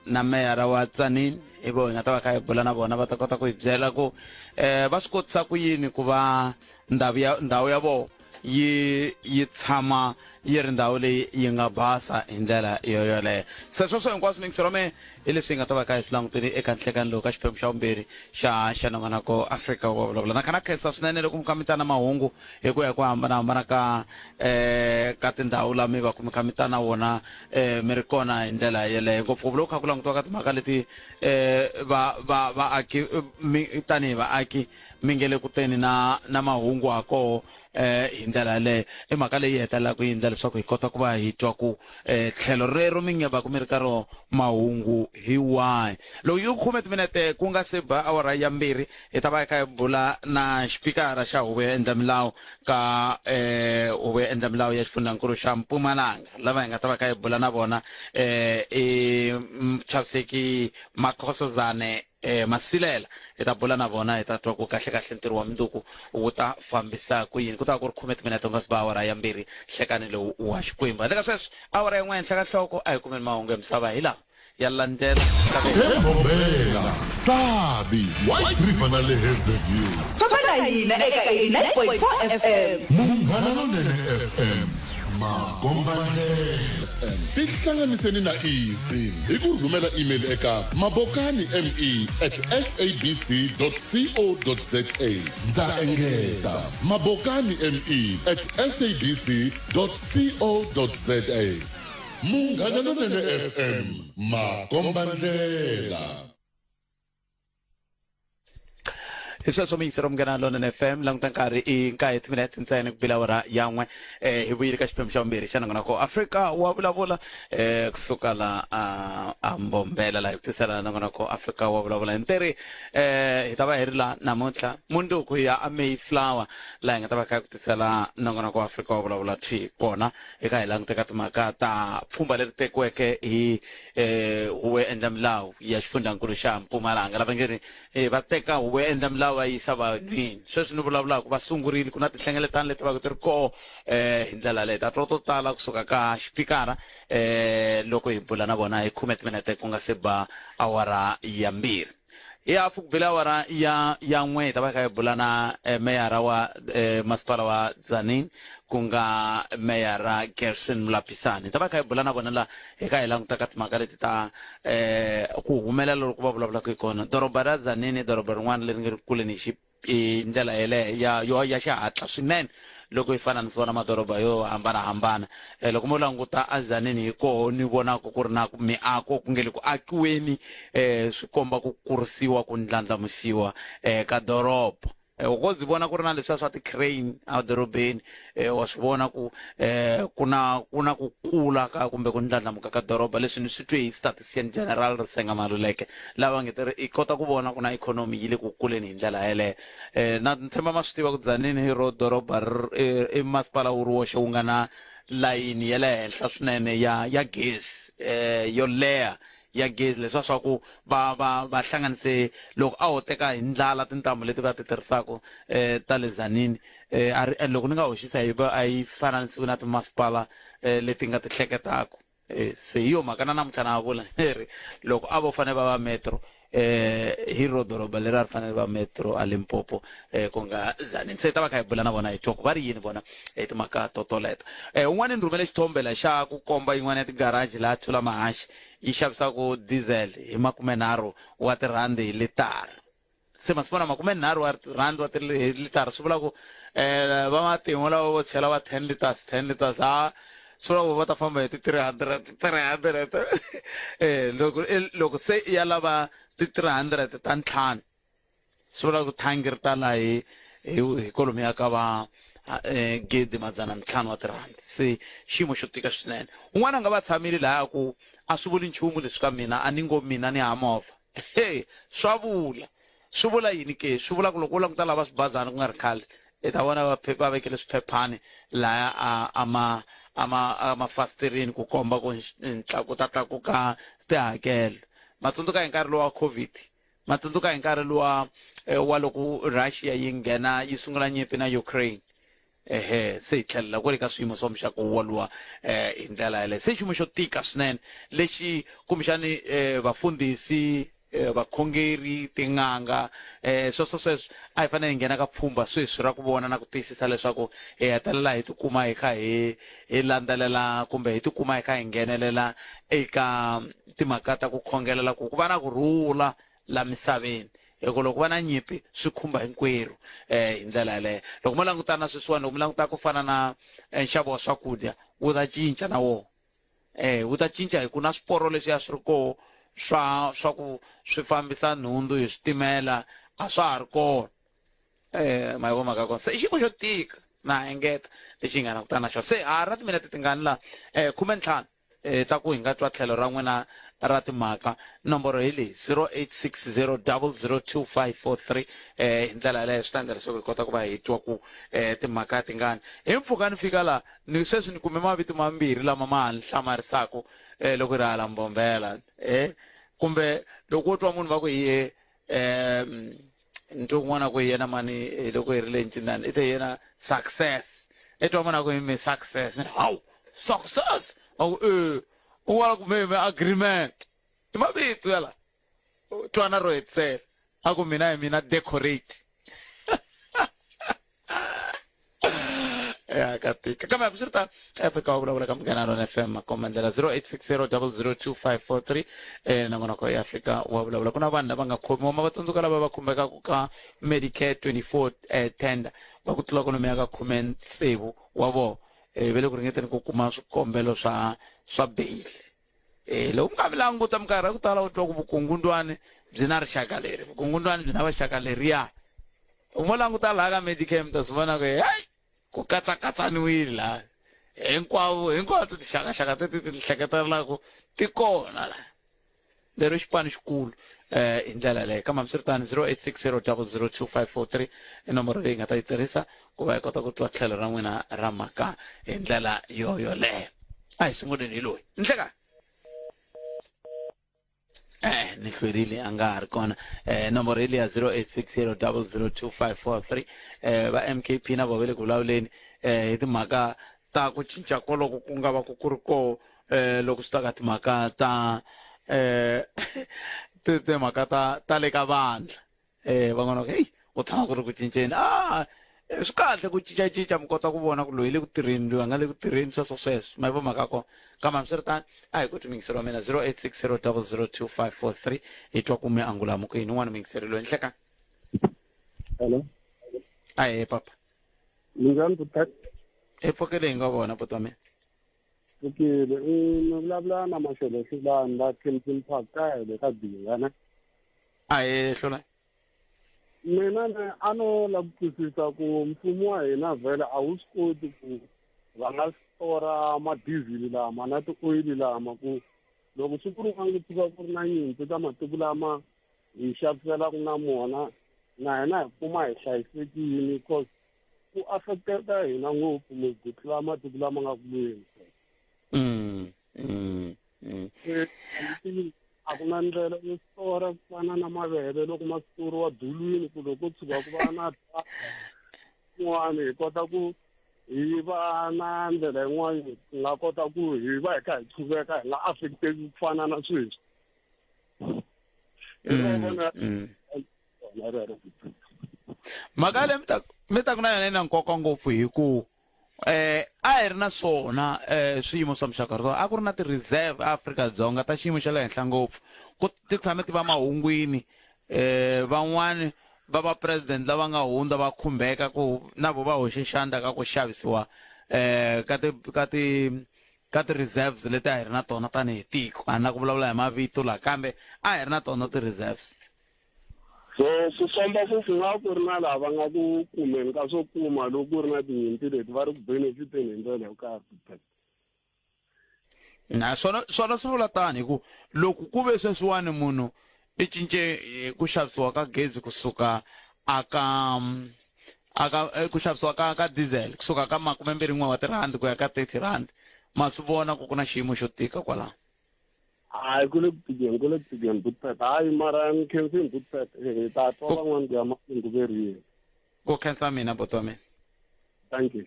na meyara wa Tzaneen hi vo hi nga ta va kha hi bula na vona va ta kota ku hi byela ku eh va swi kotisa ku yini ku va ndhawu ya ndhawu ya vona yi yi tshama yi ri ndhawu leyi yi nga basa hi ndlela yo yoleyo se sweswo hinkwaswo mingiselo me hi leswi hi nga ta va kha hi swi langutile eka nhlekani lowu ka xiphemu xa vumbirhi xa xa nongonoko afrika wa vulavula na kha na khensa swinene loko mi kha mi ta na mahungu hi ku ya hi ku hambanahambana ka um ka tindhawu la mi va ku mi kha mi ta na wona um mi ri kona hi ndlela yeleyo ngopfungopfu loko kha ku langutiwa ka timhaka leti um va va vaaki mi tanihi vaaki mi nge le ku teni na na mahungu ha koho eh hi ndlela yaleyo i mhaka leyi hetelelaka yi endla leswaku hi kota ku va hi twa ku eh tlhelo rero mi nge va ku mi ri ka ro mahungu hi wahi loko yi khume timinete ku nga se ba awara ya mbirhi hi ta va hi kha hi bula na xipikara xa huvo yo endla milawu ka eh huvo yo endla milawu ya xifundzhankulu xa Mpumalanga lava hi nga ta va kha hi bula na vona eh i Muchaviseki Makhosazane. eh, Masilela. Hi ta bula na vona hi ta twa ku kahle-kahle ntirho wa mundzuku wu ta fambisa ku yini. Ku ta va ku ri khume timinete ku nga si ba awara ya mbirhi nhlekani lowu wa Xikwembu. Handle ka sweswo, awara yin'we henhla ka nhloko a hi kumeni mahungu ya misava hi lawa ya landzela. Embombela, Sabi, White River na le Hazyview. Famba na hina eka 89.4 FM. Munghana Lonene FM, makombandlela. Tihlanganiseni na Easy hi ku rhumela email eka mabokani me at sabc co za. Ndza engeta, mabokani me at sabc co za. Munghana Lonene FM, makombandlela. Hi sweswo miyingisero Munghana Lonene FM, languta nkarhi i nkaye timinete ntsena ku bila awara ya n'we. Eh, hi vuyile ka xiphemu xa vumbirhi xa nongonoko Afrika wa vulavula, eh, kusuka la a a Mbombela la hi ku tisela nongonoko Afrika wa vulavula hi ntirhi. Eh, hi ta va hi ri la namuntlha munduku ya a Mayflower la hi nga ta va kha hi ku tisela nongonoko wa Afrika wa vulavula thwi kona eka hi languteka timhaka ta pfhumba leri tekiweke hi eh, huvo yo endla milawu ya xifundzankulu xa Mpumalanga lava nge ri eh, va teka huvo yo endla milawu va yisa vanhwini. Sweswi ni vulavulaka va sungurile, ku na tinhlengeletano leti vaka ti ri koho eh, hi ndlela leyi ta twa to tala kusuka ka xipikara eh, loko hi bula na vona hi khume timinete ku nga se ba awara ya mbirhi. Hi hafu ku bile awara ya ya n'we hi ta va hi kha hi bula na eh, meyara wa eh, masipala wa Tzaneen ku nga meyara Gerson Mulapisani. Hi ta va hi kha hi bula na vona la hi kha hi languta ka timhaka leti ta eh, ku humelela loko va vulavulaka hi kona. Doroba ra Tzaneen i doroba rin'wana leri nga ri kule ni xi hi ndlela yeleyo ya yo ya xihatla swinene loko yi fananisiwa na madoroba yo hambanahambana. Eh, loko mo languta aZanini hi koho ni vonaka ku ri na miako ku nge le ku akiweni, eh, swi komba ku kurisiwa ku ndlandlamuxiwa eh, ka doroba. Eh, u ko byi vona ku ri na leswiya swa ti-crane edorobeni, eh, wa swi vona ku eh, ku na ku na ku kula ka kumbe ku ndlandlamuka ka doroba. Leswi ni swi twe hi statistician general Risenga Maluleke lava nge te ri i kota ku vona ku na ikhonomi yi le ku kuleni hi ndlela yeleyo. Eh, na ni tshemba ma swi tiva ku Tzaneen hi ro doroba i masipala wu ri woxe wu nga na layini ya le henhla swinene ya ya gezi eh, yo leha ya gezi, leswiya swa ku va va va hlanganise loko a ho teka hi ndlala tintambu leti va ti tirhisaka eh, ta le Tzaneen eh, a ri, loko ni nga hoxisa hi va a yi fananisiwi na timasipala eh, leti nga ti hleketaka. Eh, se hi yo mhaka na namuntlha na vula ni ri loko a vo fanele va va metro eh hi ro doroba leri a ri fanele va metro a Limpopo eh ku nga Tzaneen. Se hi ta va kha hi bula na vona hi twa ku va ri yini vona hi timhaka to toleto. Eh un'wana ni rhumele xithombe la xa ku komba yin'wana ya tigaraji laha Thula Mahaxi yi xavisaka diesel hi makumenharhu wa tirhandi hi litara. Se ma swi vona makumenharhu wa rhandi wa hi litara swi vula ku eh va matimu lava vo chela va 10 liters 10 liters ha swi vula ku va ta famba hi ti 300 300 eh loko loko se ya lava ti 300 ta ntlhanu swi vula ku thangi ri ta la hi hi hi kolomu ya ka va eh, gidi madzana ntlhanu wa tirhandi. Se xiyimo xo tika swinene. Un'wana a nga va tshamile lahaya ku a swi vuli nchumu leswi ka mina a ni ngo mina ni ha movha. He, swa vula. Swi vula yini ke? Swi vula ku loko u languta lava swibazana ku nga ri khale, i ta vona va va vekele swiphephani laya a a ma a ma a mafasitereni ku komba ku ku ta tlakuka tihakelo. Ma tsundzuka hi nkarhi lowa COVID? Ma tsundzuka hi nkarhi luwa wa loko Russia yi nghena yi sungula nyimpi na Ukraine? Ehe, se hi tlhelela kwale ka swiyimo swa muxaka woluwa eh, hi ndlela yaleyo. Se xiyimo xo tika swinene lexi kumbexani eh, vafundhisi eh, vakhongeri, tin'anga eh, sweswo sweswo a hi fanele hi nghena ka pfhumba sweswi ra ku vona na ku tiyisisa leswaku hi hetelela hi tikuma hi kha hi hi landzelela kumbe hi tikuma hi kha hi nghenelela eka timhaka ta ku khongelela ku ku va na ku rhula la misaveni. Hi ku loko ku va na nyimpi swi khumba hinkwerhu eh, hi ndlela yaleyo. Loko mo langutana sweswiwani, loko mi languta ku fana na eh, nxavo wa swakudya wu ta cinca na wona eh, wu ta cinca hi ku na swiporo leswiya swi ri koho swa swa ku swi fambisa nhundzu hi switimela a swa ha ri kona. Eh, ma yi vona mhaka ya kona. Se i xiyimo xo tika na engeta lexi hi nga langutana na xona. Se ha ri na timinete tingani la? Eh, khumentlhanu. Eh, ta ku hi nga twa tlhelo ra n'wina ra timhaka. Nomboro hi leyi, 0860002543. Eh, hi ndlela yaleyo swi ta endla leswaku hi kota ku va hi twa ku eh, timhaka tingani. Hi mpfhuka ni fika la, ni sweswi ni kume mavito mambirhi lama ma ha ni hlamarisaka eh, loko hi ri hala Mbombela. Eh, kumbe loko wo twa munhu va ku hi ye Um ni twa un'wana ku yena mani eh, loko hi ri le ncindani i te yena success i twa mona ku me success mina hawu success a ku e un'wana ku me me agreement i mavito yala twana ro hetisela a ku mina hi mina decorate ya ka tika kambe hambi swi ri tano afrika wa vulavula ka munghana lona fm makomba ndlela 0860002543 eh nongonoko ya afrika wa vulavula ku na vanhu lava nga khomiwa ma va tsundzuka lava va khumbekaka ka medicare 24 eh, tender va ku tlula kwalomu ya ka khume tsevu wa vona eh, va le ku ringeteni ku kuma swikombelo swa swa bail eh loko mi nga mi languta minkarhi ya ku tala u twa ku vukungundwani byi na rixaka leri vukungundwani byi na vaxaka leriya u mo languta laha ka medicare mi ta swi vona ku heyi ku katsakatsaniwile laha hinkwavo hinkwato tinxakaxaka teti ti hleketelelaka ti kona laha lero xipano xikulu eh hi ndlela leyo kambe hambiswiritano 0860002543 i nomboro leyi nga ta yi tirhisa ku va hi kota ku twa tlhelo ra n'wina ra mhaka hi ndlela yo yoleyo a hi sunguleni hi loyi ndleka eh ni hlwerile a nga ha ri kona eh nomboro hi liya 0860002543 eh va MKP na vona va le ku vulavuleni eh hi timhaka ta ku cinca koloko ku nga va ku ku ri koho eh loko swi ta ka timhaka ta eh timhaka ta ta le ka vandla eh van'wana va ku heyi ku tshama ku ri ku cinceni ah eh, swi kahle ku cincacinca mi kota ku vona ku loyi le ku tirheni loyi a nga le ku tirheni sweswo sweswo ma yi vo mhaka ya kona kambe hambiswiritano a hi ku miyingiseri wa mina 0860 002 543 hi twa ku mi angula mu ku yini un'wana muyingiseri loyi nhlekani Hello. a hi papa Minjhani Bhuti? hi pfukile hi nga vona buti wa mina Pfukile. Mi vulavula na Mashele Hlulani la Kempton Park ka le ka Binga ne. A hi Hlulani. Mina ne a no la ku twisisa ku mfumo wa hina vhele a wu swi koti ku va nga stora madizili lama na ti-oyili lama ku loko siku rin'wana ku tshuka ku ri na nyimpi ka matiko lama hi xaviselaka na mona na hina hi kuma hi hlayisekile cause ku affecteka hina ngopfu ku tlula matiko lama nga ku lweni mm, mm, mm. A ku na ndlela yo stora ku fana na mavele loko ma storiwa dulwini ku loko ko tshuka ku va na yin'wana hi kota ku hi va na ndlela yin'wana hi nga kota ku hi va hi kha hi qhuveka hi nga affecteki ku fana na sweswi hi rona rero mhaka leyi mi ta mi ta ku na yona yi na nkoka ngopfu hi ku eh a hi ri na swona eh swiyimo swa muxaka ro a ku ri na ti-reserve Afrika-Dzonga ta xiyimo xa le henhla ngopfu ku ti tshame ti va mahungwini eh van'wani va va president lava nga hundza va khumbeka ku na vo va hoxe xandla ka ku xavisiwa eh ka ti ka ti ka ti-reserves leti a hi ri na tona tanihi tiko a na ku vulavula hi mavito laha kambe a hi ri na tona ti-reserves so swi komba ku ku nga ku ri na laha va nga ku kumeni ka swo kuma loko ku ri na tinyimpi leti va ri ku benefiteni hi ndlela yo karhi na swona swona swi vula tani hi ku loko ku ve sweswiwani munhu i cince eh, ku xavisiwa ka gezi kusuka aka aka eh, ku xavisiwa ka ka diesel kusuka ka makumembirhi n'we wa tirhandi ku ya ka 30 rand ma swi vona ku ku na xiyimo xo tika kwalaho hayi ku le ku tikeni ku le ku tikeni butpet hayi mara ni khensini butpet hi ta twa van'wana ku ya mahlweni ku veriwa ku khensa mina buti wa mina thank you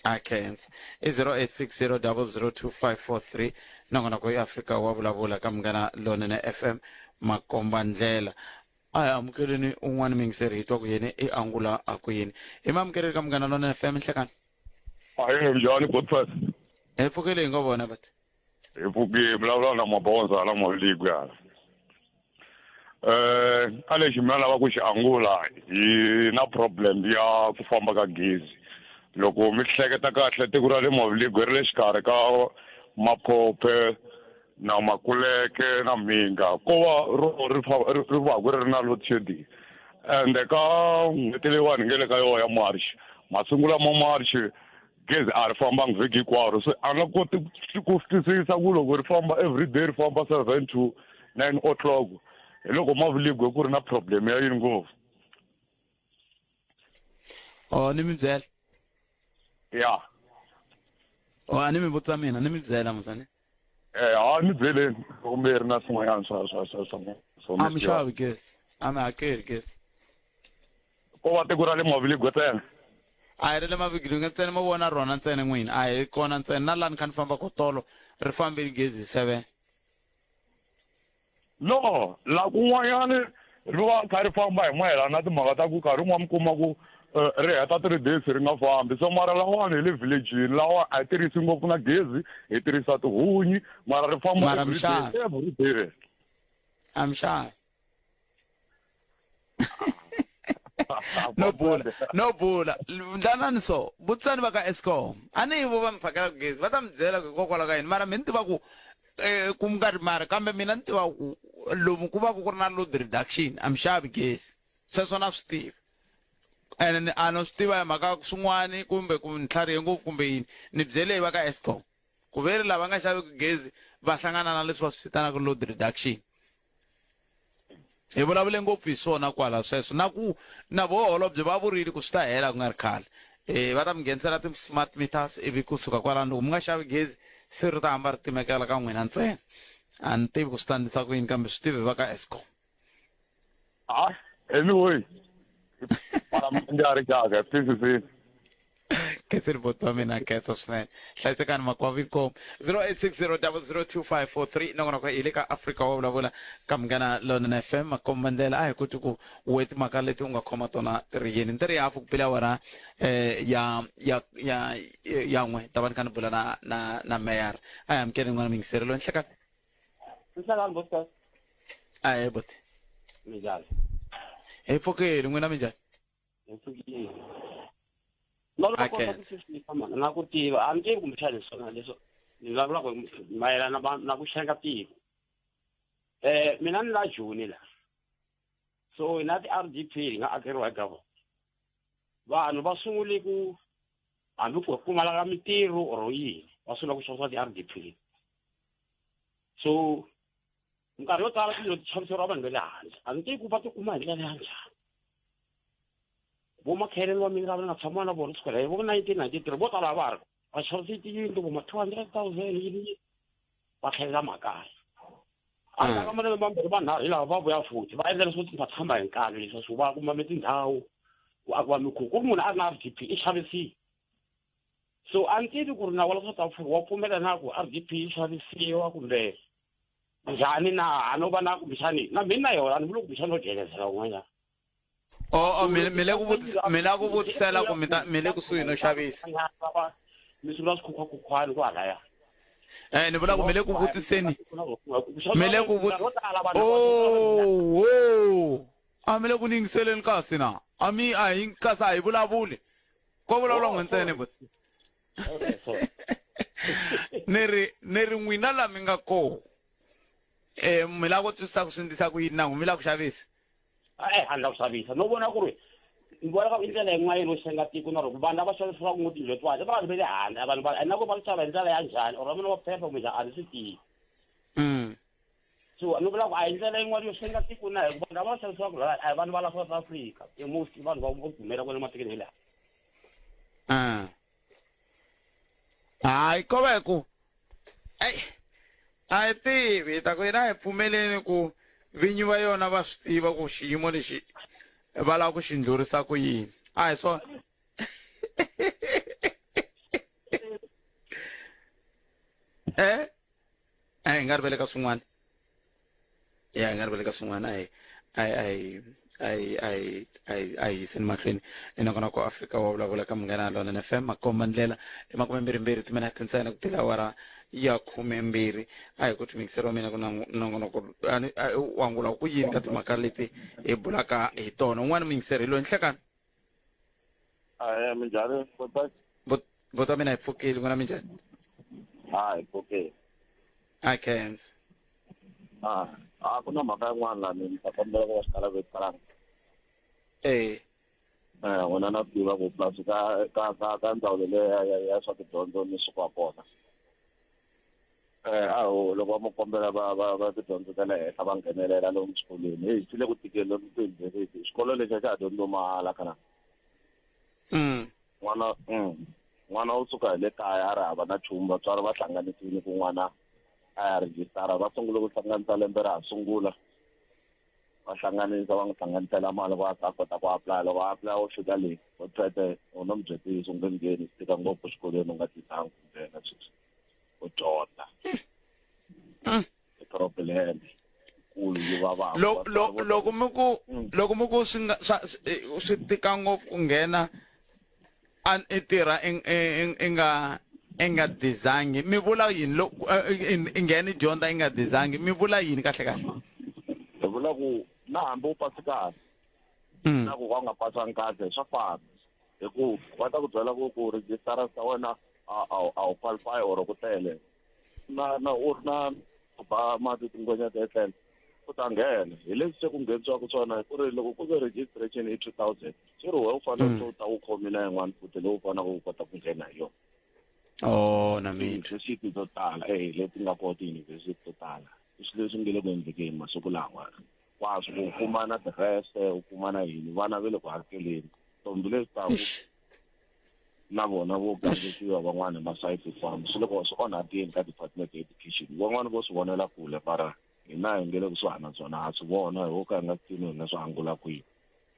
a khensa i 0860002543 nongonoko ya afrika wa vulavula ka munghana lonene fm makomba ndlela a hi amukeleni un'wana miyingiseri hi twa ku yini i angula a ku yini hi maamukeleni ka munghana lonene fm nhlekani Ahee njhani Godfrey? Hi pfukile hi ngo vona but. Hi pfukile vulavula na mabonza la Maviliku yana. Eh a lexi mina lava ku xi angula hi na problem ya ku famba ka gezi. Loko mi hleketa kahle tiko ra le Maviligwe ri le xikarhi ka Maphophe na Makuleke na Mhinga ko va ro ri ri va ku ri na load shedding ende ka n'hweti leyiwani hi nge le ka yona ya March masungulo ma March gezi a ri fambangi vhiki hinkwaro se a nga koti ku twisisa ku loko ri famba everyday ri famba 7 to 9 o'clock hi loko Maviligwe ku ri na problem ya yini ngopfu Oh ni mi byela ya Oh a ni mi vutisa mina ni mi byela musani Eh, ha ni byeleni loko mi ri na swin'wanyana swa swa swa swa swa a mi xavi gezi A mi hakeli gezi. Ko va tiko ra le Maviligwe ntsena. A hi ri le Maviligwe ntsena mo vona rona ntsena n'wina. A hi kona ntsena na lani kha ni famba ko tolo ri fambile gezi hi 7. No, la kun'wanyani ri va kha ri famba hi mayelana na timhaka ta ku nkarhi wun'wana mi kuma ku eh, ri heta 3 days ri nga fambi so mara lawani hi le village-ini lawa a hi tirhisi ngopfu na gezi hi tirhisa tihunyi mara ri famba Mara every day, mxavi. every day. A mi xavi. No bula, no bula. Ndlanani so, vutisani va ka Eskom. A ni vo va mi phakela gezi, va ta mi byela ku hikokwalaho ka yini. Mara mi ni tiva ku eh, ku nga ri mara kambe mina ni tiva ku lomu ku va ku ri na load reduction a mi xavi gezi. Sweswo na swi tiva. Ene ni a no swi tiva hi mhaka ya ku swin'wani kumbe ku ni tlharihe ngopfu kumbe yini. Ni byele hi va ka Eskom. Ku ve ri lava nga xaviki gezi va hlangana na leswi va swi vitanaka load reduction. Hi vulavule ngopfu hi swona kwala sweswo na ku na vo holobye va vurile ku swi ta hela ku nga ri khale. Eh va ta mi nghenisela ti smart meters ivi kusuka kwalano loko mi nga xavi gezi se ri ta hamba ri timekela ka n'wina ntsena. A ni tivi ku swi ta endlisa ku yini kambe swi tivi va ka Eskom. Ah, anyway. Palamende a ri kahle, twisisini. Khenseni buti wa mina khensa swinene hlayisekani makwavo inkomu 0860002543 nongonoko hi le ka Afrika wa vulavula ka Munghana Lonene FM makomba ndlela a hi koti ku we timhaka leti u nga khoma tona ti ri yini ni ri hafu ku bile awara eh, ya ya ya ya n'we ta va ni kha ni bula na na na mayor a hi amukeli n'wana muyingiseri loyi nhlekani Nhlekani buti a hi buti minjhani hi pfukile n'wina minjhani Hi pfukile no loko kota ku twisisa mhana na ku tiva a ni tivi kumbexani hi swona leswo ni vulavulaka mayelana na ku xenga tiko um mina ni la Joni la so hi na ti-R D P hi nga akeriwa hi government vanhu va sungule ku hambi ku pfumala ka mintirho or yini va sungula ku xavisa ti-R D P so minkarhi yo tala tiyindlu ti xaviseriwa vanhu va le handle a ni tivi ku va ti kuma hi ndlela ya njhani vo makheleni wa mina lava ni nga tshama na vona kusukela hi vo 1993 vo tala va ha ri va xavise tiyindlu vo ma 200,000 yini yini va tlhelela makaya a ndzhaku ka malembe mambirhi manharhu hi lava va vuya futhi va endla leswo va tshama hi nkalo leswaku va kuma mi tindhawu ku akiwa mikhukhu ku ri munhu a ri na R D P i xavisile so a ni tivi ku ri nawu wa la South Africa wa pfumela na ku R D P yi xavisiwa kumbe njhani na a no va na kumbexani na mina na yona a ni vuli kumbexani no dyelezela un'wanyana o o mi mi le ku vutisa mi la ku vutisela ku mi ta mi le kusuhi no xavisa mi sungula swikhukhwakhukhwani kwalaya eh ni vula ku mi le ku vutiseni mi le ku vut oh oh a mi le ku yingiseleni kasi na a mi a hi kasi a hi vulavuli ko vulavula n'we ntsena buti ni ri ni ri n'wina la mi nga koho eh mi lava ku twisisa ku swi ndlisa ku yini na n'wi mi lava ku xavisa e a ni lava ku xavisa no vona ku ri ni vona ka i ndlela yin'wana yo xenga tiko na loko vanhu lava xavisaka ngo tindlu letiwani i vanhu va le handle vanhu va na ku va xava hi ndlela ya njhani or va na maphepha kumbe njhani a ni swi tivi so ni vula ku a hi ndlela yin'wana yo xenga tiko na hikuva vanhu lava va xavisiwaka la a hi vanhu va la South Africa i most i vanhu va vo kumela kwale matikweni ya le handle hayi ko va hi ku ei a hi tivi hi ta ku hina a hi pfumeleni ku vinyi va yona va swi tiva ku xiyimo lexi va lava ku xi ndlurisa ku yini a hi swona eh a hi nga rivele ka swin'wana ya hi nga rivele ka swin'wana a hi a hi a hi a hi a hi a hi a hi yiseni mahlweni enongonoko wa Afrika wa vulavula ka Munghana Lonene FM makomba ndlela i makumembirhimbirhi timinete ntsena ku bile awara ya khumembirhi a hi ku timikiselo wa mina ku na nongonoko a ni a u angula ku yini ka timhaka leti hi bulaka hi tona un'wana muyingiseri hi loyi nhlekani Ahee, minjhani? Buti wa mina hi pfukile n'wina minjhani Ha hi pfukile. A khensa. A a ku na mhaka yin'wana laha ni ta kombela ku va xi kala ku Eh. Eh, wena na tiva ku plus ka ka ka ka ndzawulo leya ya ya swa tidyondzo ni suka kona. Eh, a ho loko va mo kombela va va va tidyondzo ta le henhla va nghenelela lomu swikolweni heyi swi le ku tikeni lomu tiyunivhesiti xikolo lexi a xa ha dyondziwi mahala kana n'wana n'wana u suka hi le kaya a ri hava na nchumu vatswari va hlanganisile ku n'wana a ya rejistara va sungule ku hlanganisa lembe ra ha sungula. Va hlanganisa va n'wi hlanganisela mali ku a ta kota ku apply loko a apply u fika le u tete u no mi bye ntiyiso u nge ngheni swi tika ngopfu xikolweni u nga tizangi ku nghena sweswi u dyondza i problem kulu yi vavaka loko mi ku loko mi ku swi nga swa swi tika ngopfu ku nghena a i tirha i nga i nga dizangi mi vula yini loko i nghena i dyondza i nga dizangi mi vula yini kahle kahle hi vula ku na hambi u pasi kahle na ku ka u nga pasanga kahle swa fana hi ku va ta ku byela ku ku registara ta wena a wu qualify or ku tele na na u ri na ku ba mati tingwenya ti etlela u ta nghena hi leswi se ku nghenisiwaka swona ku ri loko ku ve registration i 2000 swi ri wena u fanele mm. u ta u khome na yin'wana futhi leyi u faneleke u kota ku nghena hi yona oh na mina tiyunivhesiti to tala eh leti nga kona tiyunivhesiti to tala i swilo leswi nge le ku endlekeni masiku lawa kwaswo u kuma na tirese u kuma na yini vana va le ku hakeleni ntombi leswi taku na vona vo gangisiwa van'wana hi masayiti hikwamo swi le ku swi onhatini ka department ya education van'wana vo swi vonela kule mara hina hi nge le kusuhana na swona ha swi vona hi wo ka hi nga swi tivi hi nga swi angula kwihi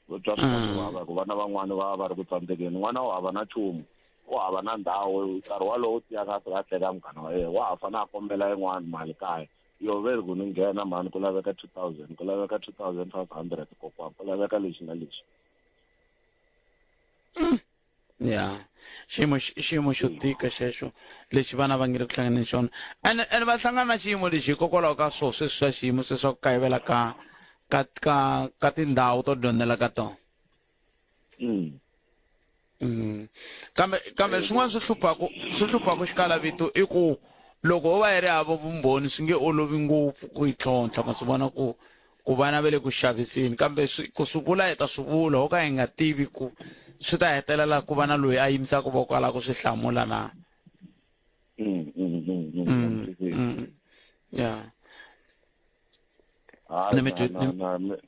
vo twa swi swi vava hikuva vana van'wana va va ri ku tsandzekeni n'wana u hava na nchumu u hava na ndhawu nkarhi walowo u tiyaka a fika a teka munghana wa yena wa ha fanele a kombela yin'wana mali kaya yo ve ri ku ni nghena mhani ku laveka 2000 ku laveka 2500 kokwana ku laveka lexi na lexi ya xiyimo xiyimo xo tika xexo lexi vana va nge le ku hlanganeni xona ene ene va hlangana na xiyimo lexi hikokwalaho ka swo sweswi swa xiyimo sweswi swa ku kayivela ka ka ka ka tindhawu to dyondzela ka tona mm. Mm. Kambe kambe swin'wana swi hluphaku swi hluphaku xikalavito i ku loko o va yi ri hava vumbhoni swi nge olovi ngopfu ku yi tlhontlha ma swi vona ku ku vana va le ku xaviseni kambe swi ku swi vula hi ta swi vula ho ka hi nga tivi ku swi ta hetelela ku va na loyi a yimisaka voko a lava ku swi hlamula na mm, mm, mm, mm, ya hayi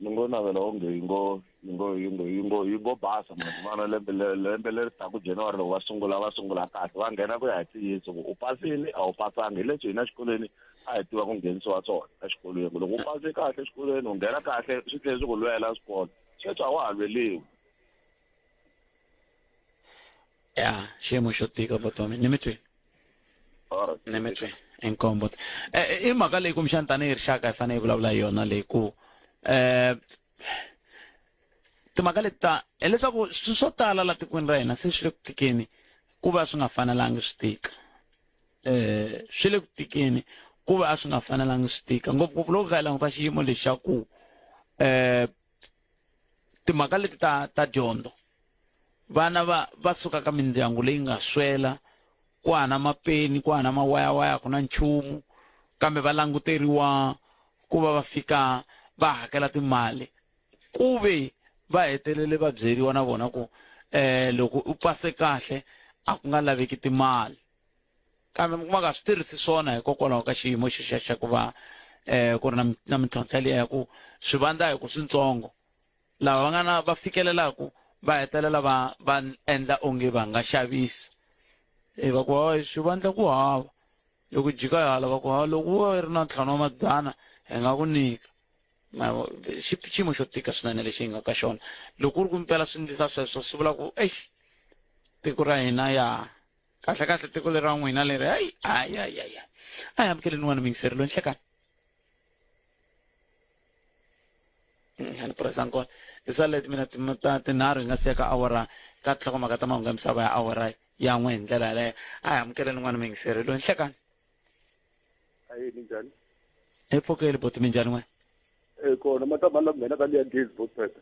ni ngo navela onge yi ngo yi ngo yi ngo yi ngo yi ngo basa mani vana lembe lembe leri taku January loko va sungula va sungula kahle va nghena ku ya hi ntiyiso ku u pasile a wu pasanga hi leswi hina xikolweni a hi tiva ku nghenisiwa swona exikolweni ku loko u pase kahle exikolweni u nghena kahle swi tlhela swi ku lwela swikolo sweswi a wa ha lweliwi ya xiyimo xo tika vutomi ni mi twini ni mi twini inkombo eh, eh, i mhaka leyi kumbexana tanihi rixaka hi fanele hi vulavula hi yona leyi ku um timhaka leti ta hileswaku swilo swo tala la tikweni ra hina se swi le ku tikeni ku va swi nga fanelangi swi tika um swi le ku tikeni ku va a swi nga fanelangi swi tika ngopfungopfu loko ka hi languta xiyimo lexi xa ku um timhaka leti ta ta dyondzo vana va va suka ka mindyangu leyi nga swela ku hana mapeni ku hana mawayawaya ku na nchumu kambe va languteriwa ku va va fika va hakela timali ku ve va hetelele va byeriwa na vona ku eh loko u pase kahle a ku nga laveki timali kambe mi kuma nga swi tirhisi swona hikokwalaho ka xiyimo xexiya xa ku va eh ku ri na na mintlhontlho liya ya ku swivandla hi ku swintsongo lava va nga na va fikelelaku va hetelela va va endla onge va nga xavisa e va ku hayi swivandla ku hava loko jika hala va ku ha loko wo ri na ntlhanu wa madzana hi nga ku nyika xiyimo xo tika swinene lexi hi nga ka xona loko ku ri ku mpela swi ndlisa sweswo swi vula ku exi tiko ra hina ya kahle kahle tiko leri ra n'wina leri hayi hayi hayi hayi a hi amukeleni n'wana muyingiseri loyi nhlekani ni purasang kona hi swa leti mina ta tinharhu hi nga siya ka awara ka tinhlokomhaka ta mahungu ya misava ya awara ya n'we hi ndlela yaleyo a hi amukeleni n'wana muyingiseri loyi nhlekani ayi minjhani hi pfukeli boti minjhani n'we e kona matama la nghena ka liya gezi botpet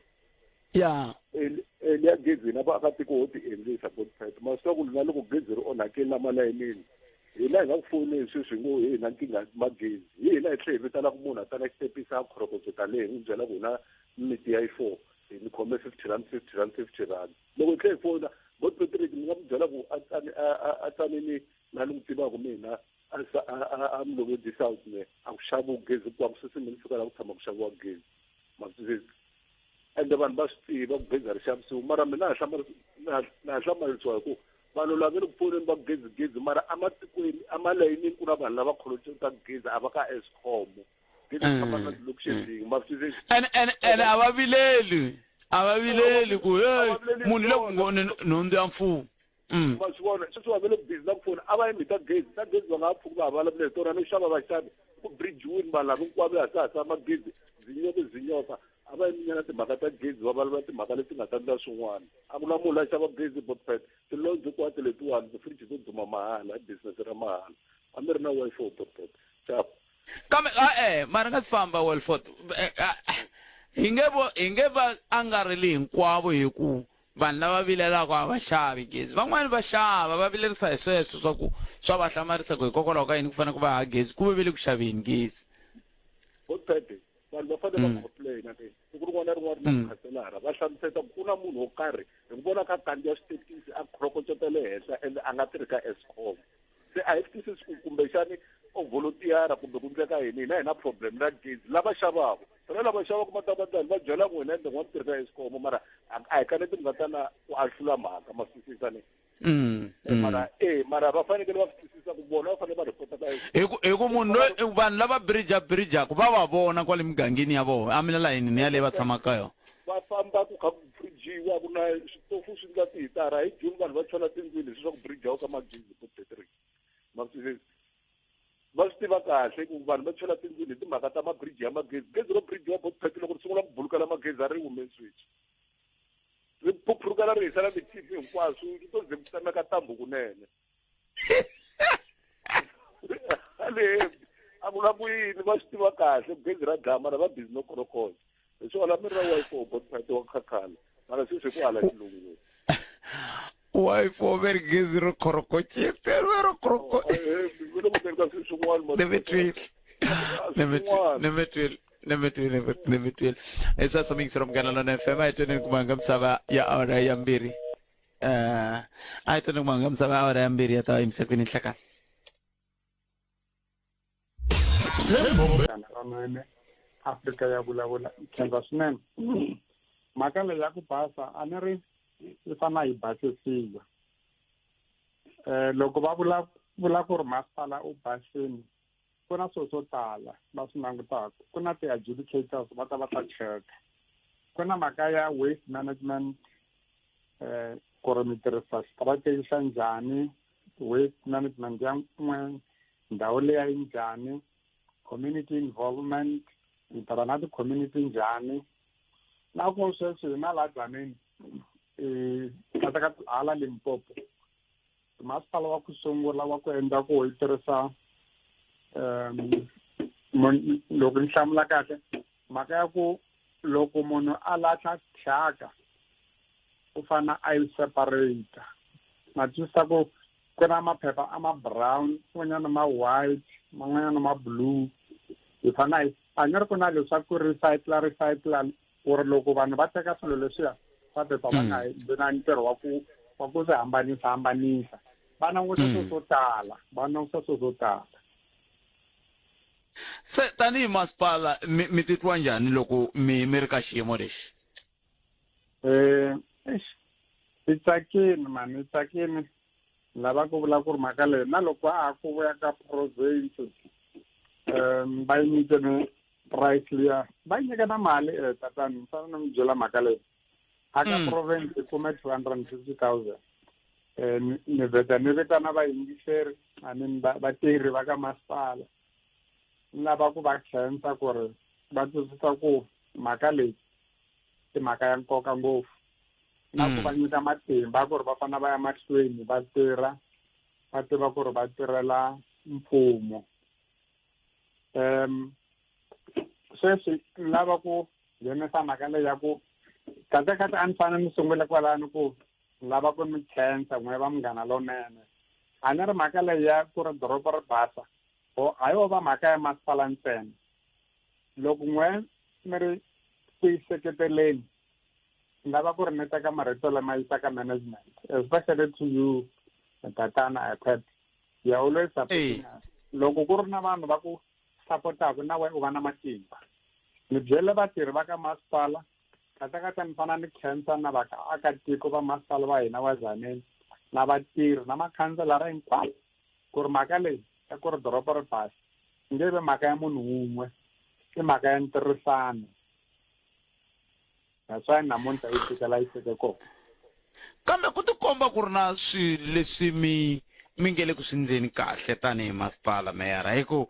ya e liya gezi hina vaakatiko ho ti endlisa botpet ma swi ku na loko gezi ri onhakile la malayinini hina hi nga ku foneli sweswi hi ngo hi na nkingha magezi hi hina hi tlhe hi vitanaka munhu a tana xitepisi a khorokoteta leyi hi n'wi byela ku hina miti ya yi four hi ni khome R50 R50 R50 loko hi tlhe hi fona bot Patrick ni nga mu byela ku a tsanini la ni n'wi tivaka mina a Mulovhedzi South ne a ku xaviwi gezi hikuva ku sweswi mi ni fika la ku tshama ku xaviwa gezi ma swi twisisa ende vanhu va swi tiva ku gezi a ri xavisiwi mara mina na ha hlamarisiwa hi ku vanhu lava ve le ku pfuneni va gezi gezi mara ematikweni emalayinini ku na vanhu lava kholotaka gezi a va ka Eskom. Gezi ri famba na load-shedding ma swi twisisa? Ene ene ene a va vileli a va vileli ku hey munhu le ku ngo nhundzu ya mfumo. Ma swi vona sweswi va ve le busy na ku fona a va yimi ta gezi ta gezi va nga ha pfuki va ha vulavula hi tona no xava va xavi ku bridge-wini vanhu lava hinkwavo ya ha magezi zinyoka zinyoka a va yimi nyana timhaka ta gezi va vulavula timhaka leti nga ta ndla swin'wana a ku na munhu la xava gezi botpet ti-lounge hinkwato letiwani ti-fridge to duma mahala i business ra mahala a mi ri na Wi-Fi botpet ciao. Kambe e-e mara nga si famba Welford hi nge vo hi nge va angarheli hinkwavo hi ku vanhu lava vilelaka a va xavi gezi van'wani va xava va vilerisa hi sweswo swa ku swa va hlamarisa ku hikokwalaho ka yini ku fanele ku va ha gezi ku ve ve le ku xaveni gezi. Botpet vanhu va fanele va complaina ke siku rin'wana na rin'wana ri na khanselara va hlamuseta ku ku na munhu wo karhi hi ku vona kha kandziya switepisi a khorokoceta le henhla ende a nga tirhi ka Eskom se a hi swi twisisi ku kumbexani o volunteer kumbe ku ndleka yini hina hi na problem na gezi lava xavaka phela lava xavaka matabandani va byela n'wina ende n'wa mi tirhi ka Eskom mara a hi kaneti mi nga ta na ku ahlula mhaka ma swi twisisa ni mara e mara va fanekele va swi twisisa ku vona va fanele va report ka hi ku hi ku munhu loyi vanhu lava bridge bridgeaku va va vona kwale migangeni ya vona a mi la layinini yaleyi va tshamaka ka yona va famba ku kha ku bridgiwa ku na switofu swi ndla tihitara hi June vanhu va chela tindlwini leswi swa ku bridgiwa ka magezi po 33 ma swi twisisa va swi tiva kahle ku vanhu va chela tindlwini hi timhaka ta mabridge ya magezi gezi ro bridgiwa bo pheti loko ri sungula ku bulukela magezi a ri hume switch ri phuphurukela ri hisela ti-tv hinkwaswo ri to ze ku tsemeka tambu kunene ale a ku la ku yini va swi tiva kahle gezi ra dlaya mara va busy no korokona hi swona mi ri na Wi-Fi botpet wa khakhala mara sweswi hi ku hala xilungu Wi-Fi ve ri gezi ro khorokocete ro khoroko mi le ku teni ka swilo swin'wana ni mi twile ni mi twile ni mi twile ni mi twile hi sweswo miyingiselo Munghana Lona FM a hi tweneni ku mhanga misava ya awara ya mbirhi a hi tweneni ku mhanga misava ya awara ya mbirhi ya ta yimisekwini nhlekani. Ronene Afrika ya vulavula khensa swinene mhaka leyi ya ku basa a ni ri yi fana yi basisiwa loko va vula vula ku ri masipala u basini ku na swilo swo tala va swi langutaka ku na ti-adjudicators va ta va ta cheka ku na mhaka ya waste management ku ri mi tirhisa strategy xa njhani waste management ya n'we ndhawu leya yi njhani community involvement mi tirha na ti-community njhani na ku sweswi hina laha Tzaneen kahlekahle hala Limpopo masipala wa ku sungula wa ku endla ku yi tirhisa loko ni hlamula kahle mhaka ya ku loko munhu a lahla thyaka u fana a yi separate na twisisa ku ku na maphepha a ma brown man'wanyana ma white man'wanyana ma blue hi fana hi a ni ri ku na leswa ku recycla recycla ku ri loko vanhu va teka swilo leswiya swa phepha va nga vi na ntirho wa ku wa ku swi hambanisa hambanisa va languta swilo swo tala va languta swilo swo tala. Se tanihi masipala mi mi titwa njhani loko mi mi ri ka xiyimo lexi? Eish hi tsakini mani hi tsakini ni lava ku vula ku ri mhaka leyi na loko a ha ku vuya ka province va yi nyikene price liya va yi nyika na mali tatani ni fanele ni mi byela mhaka leyi a ka province hi kume 250,000 ni vheta ni vitana vayingiseri I mean vatirhi va ka masipala ni lava ku va khensa ku ri va twisisa ku mhaka leyi i mhaka ya nkoka ngopfu na ku va nyika matimba ku ri va fanele va ya mahlweni va tirha va tiva ku ri va tirhela mfumo sweswi ni lava ku nghenisa mhaka leyi ya ku kahle kahle a ni fanele ni sungule kwalano ku ni lava ku mi khensa n'we va Munghana Lonene a ni ri mhaka leyi ya ku ri doroba ri basa o a yo va mhaka ya masipala ntsena loko n'we mi ri ku yi seketeleni ni lava ku ri ni teka marito lama yisaka management especially to you tatana Pet you are always supporting us loko ku ri na vanhu va ku sapotaku na wena u va na matimba ni byele vatirhi va ka masipala kahlekahle ni fanele ni khensa na vaakatiko va masipala wa hina wa Tzaneen na vatirhi na makhanselara hinkwavo ku ri mhaka leyi ya ku ri doroba ri basa nge ve mhaka ya munhu wun'we. I mhaka ya ntirhisano. That's why namuntlha yi fika la yi fike kona. Kambe ku tikomba ku ri na swilo leswi mi mi nge le ku swi ndleni kahle tanihi masipala, meyara, hi ku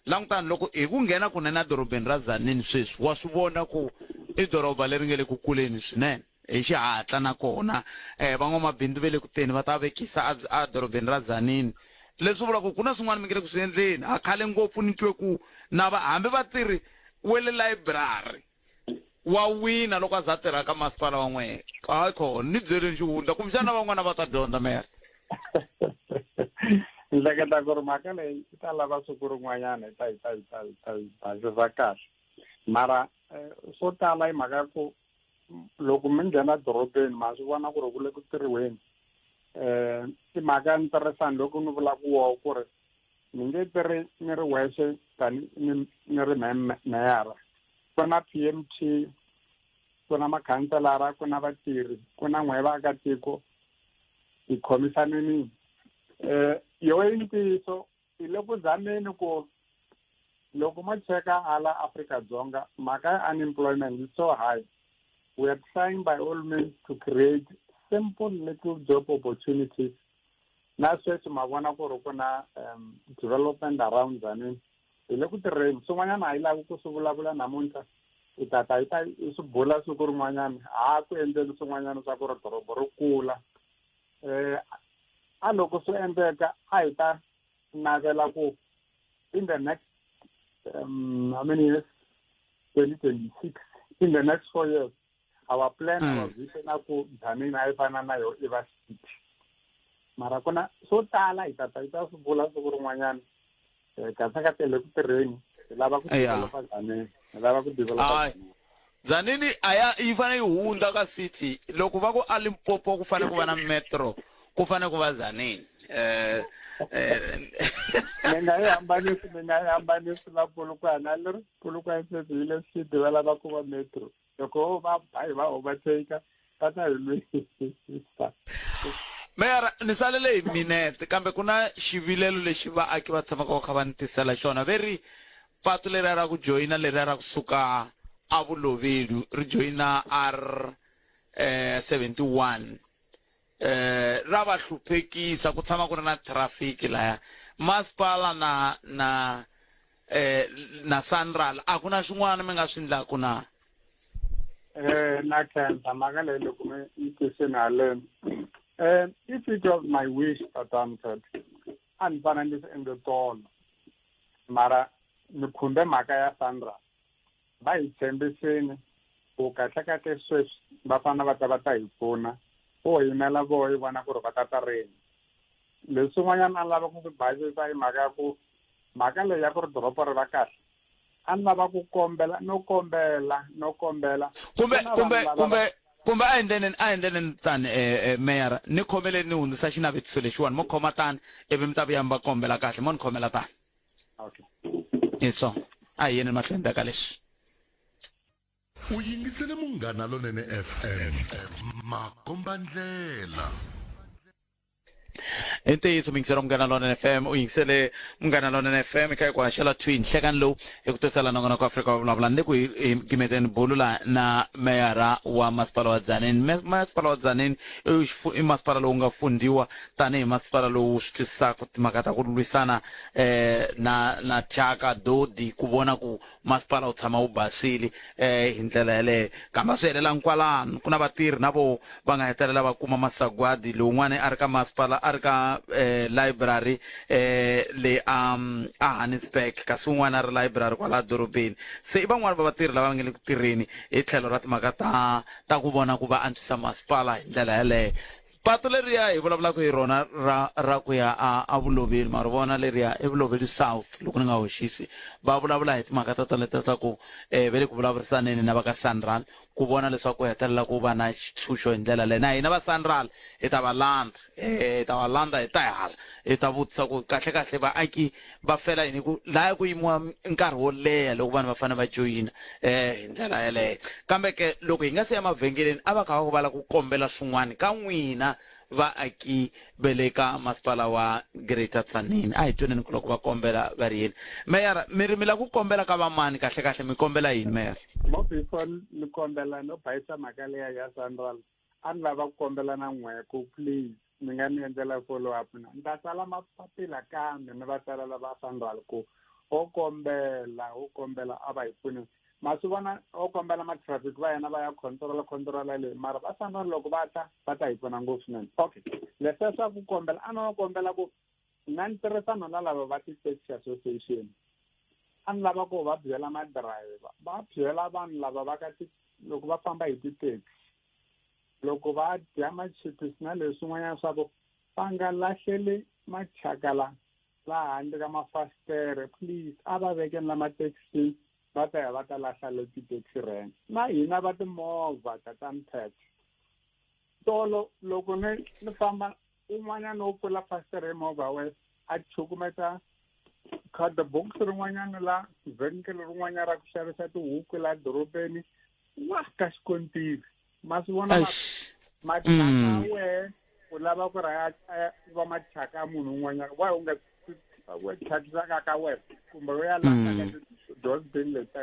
langutani loko hi ku nghena kunene edorobeni ra Tzaneen sweswi wa swi vona ku i doroba leri nge le ku kuleni swinene hi xihatla nakona um van'wamabindzu ve le ku teni va ta vekisa edorobeni ra Tzaneen leswi vulaka ku ku na swin'wana mi nge le ku swi endleni a khale ngopfu ni twe ku na va hambi vatirhi we le layiburari wa wina loko a za a tirha ka masipala wa n'wehe hayi khona ni byeleni xihundla kumbexana van'wana va ta dyondza meyara ni hleketa ku ri mhaka leyi yi ta lava siku rin'wanyana hi ta hi ta hi ta hi ta yi basisa kahle mara eh, swo tala hi mhaka ya ku loko mi nghena dorobeni ma swi vona ku ri ku le ku tirhiweni um i mhaka ya ntirhisano loko ni vulaka woho ku ri ni nge tirhi ni ri wexe tani ni ni ri meyara ku na P_M_T ku na makhanselara ku na vatirhi ku na n'we vaakatiko hi khomisanini um yo i ntiyiso hi le ku zameni ku loko mo cheka ala Afrika-Dzonga mhaka ya unemployment is so high we are trying by all means to create simple little job opportunities na sweswi ma vona ku ri ku na um development around Tzaneen hi le ku tirheni swin'wanyana a yi lavi ku swi vulavula namuntlha hi ta ta hi ta hi swi bula siku rin'wanyana ha ku endleni swin'wanyana swa ku ri doroba ri kula um a loko swi endleka a hi ta navela ku in the next um, how many years 2026 in the next four years our plan mm. our vision a ku Tzaneen a yi fana na yo i va city mara ku na swo tala hi tata hi ta swi vula siku rin'wanyana eh, kahle ka tele ku tirheni hi lava ku developa Tzaneen hi lava ku developa Tzaneen a ya yi fanele yi hundza ka city loko va ku a Limpopo ku fanele ku va na metro ku fanele ku va Tzaneen eh, eh mi nga yi hambanisi mi nga yi hambanisi na Polokwane a leri Polokwane sweswi yi le city va lava ku va metro loko va ba hi va overtake va ta hi lwisa meyara ni salele hi minete kambe ku na xivilelo lexi vaaki va tshamaka va kha va ni tisela xona ve ri patu leriya ra ku joyina leriya ra kusuka a vulovelu ri joyina r eh, 71 eh ra va hluphekisa ku tshama ku ri na traffic laya masipala na na eh na Sanral a ku na swin'wana mi nga swi ndlaku na eh na khensa mhaka leyi loko mi yi tisini haleni eh if it was my wish tatana Ted a ni fana ni swi endle tolo mara ni khumbe mhaka ya Sanral va hi tshembisini ku kahlekahle sweswi va fana va ta va ta hi pfuna wo yimela voho yi vona ku ri va ta ta rini leswin'wanyana a ni lava ku swi basisa hi mhaka ya ku mhaka leyi ya ku ri doroba ri va kahle a ni lava ku kombela no kombela no kombela kumbe kumbe kumbe kumbe a endleni a endleni tani eh, eh, meyara ni khomeleni ni hundzisa xinavetiso lexiwani mo khoma tani ivi mi ta vuya mi va kombela kahle mo ni khomela tani okay hi swona a hi yeni mahlweni ka leswi u yingisele munghana lonene fm makombandlela i ntiyiso muyingiseri wa munghana lonene fm u yingisele munghana lonene fm kha hi ku haxela thwi nhlekani lowu hi ku tisela nongonoko afrika wa vulavula ni le ku hi gimeteni bulu la na meyara wa masipala wa dzaneni masipala wa dzaneni i masipala lowu nga fundiwa tanihi masipala lowu swi twisisaka timhaka ta ku lwisana eh, na na thyaka dodi ku vona ku masipala wu tshama wu basile eh, hi ndlela yeleyo kambe a swi helelangi kwalano ku na vatirhi na vo va nga hetelela va kuma masagwadi lowun'wana a ri ka masipala a ri ka eh, library eh, le a a Hannesburg kasi un'wana a ri library kwala dorobeni se i van'wana va vatirhi lava nga le ku tirheni hi tlhelo ra timhaka ta ta ku vona ku va antswisa masipala hi ndlela yeleyo Patu leriya hi vulavulaka hi rona ra ra ku ya a a Vuloveli ma ri vona leriya i Vuloveli South loko ni nga hoxisi va vulavula hi timhaka ta toleto ta ku eh, va le ku vulavurisaneni na va ka Sanral ku vona leswaku ku hetelela ku va na xitshunxo hi ndlela leyi na hina va Sanral hi ta va landza eh, hi ta va landza hi ta hi hala hi ta vutisa ku kahle kahle vaaki va fela yini ku laya ku yimiwa nkarhi wo leha loko vanhu va fanele va joyina eh hi ndlela yeleyo kambe ke loko hi nga se ya mavhengeleni a va kha va va lava ku kombela swin'wana ka n'wina vaaki va le ka masipala wa Greater Tzaneen. A hi tweneni ku loko va kombela va ri yini. Meyara, mi ri mi lava ku kombela ka vamani kahle-kahle mi kombela yini meyara? Mo before ni kombela no bayisa mhaka leya ya Sanral a ni lava ku kombela na n'we ku please mi nga ni endlela follow up na ni ta tsala mapapila kambe ni va tsalela va Sanral ku ho kombela ho kombela a va hi pfuni ma swi vona o kombela ma-traffic va yena va ya controla controla leyi mara va sanwa loko va ta va ta hi pfuna ngopfu swinene okay leswiya swa ku kombela a no kombela ku na ni tirhisana na lava va ti-taxi association a ni lava ku va byela madirayivha va byela vanhu lava va ka loko va famba hi ti-taxi loko va dya machipisi na leswin'wanyana swa ku va nga lahleli mathyaka la laha handle ka mafasitere please a va vekeni la mathekisini va ta ya va ta lahla le ti-taxi rank na hina va timovha tatani pet tolo loko ni ni famba un'wanyana wo pfula fasitere hi movha we a chukumeta cardbox rin'wanyana la vhenkele rin'wanyana ra ku xavisa tihuku la dorobeni wa ka xikontiri ma swi vona mathyaka mm. wehe u lava ku ri a va mathyaka ya munhu un'wanyana wa u nga thyakisaka ka wena kumbe u ya lahla ka mm. ti-dustbin leta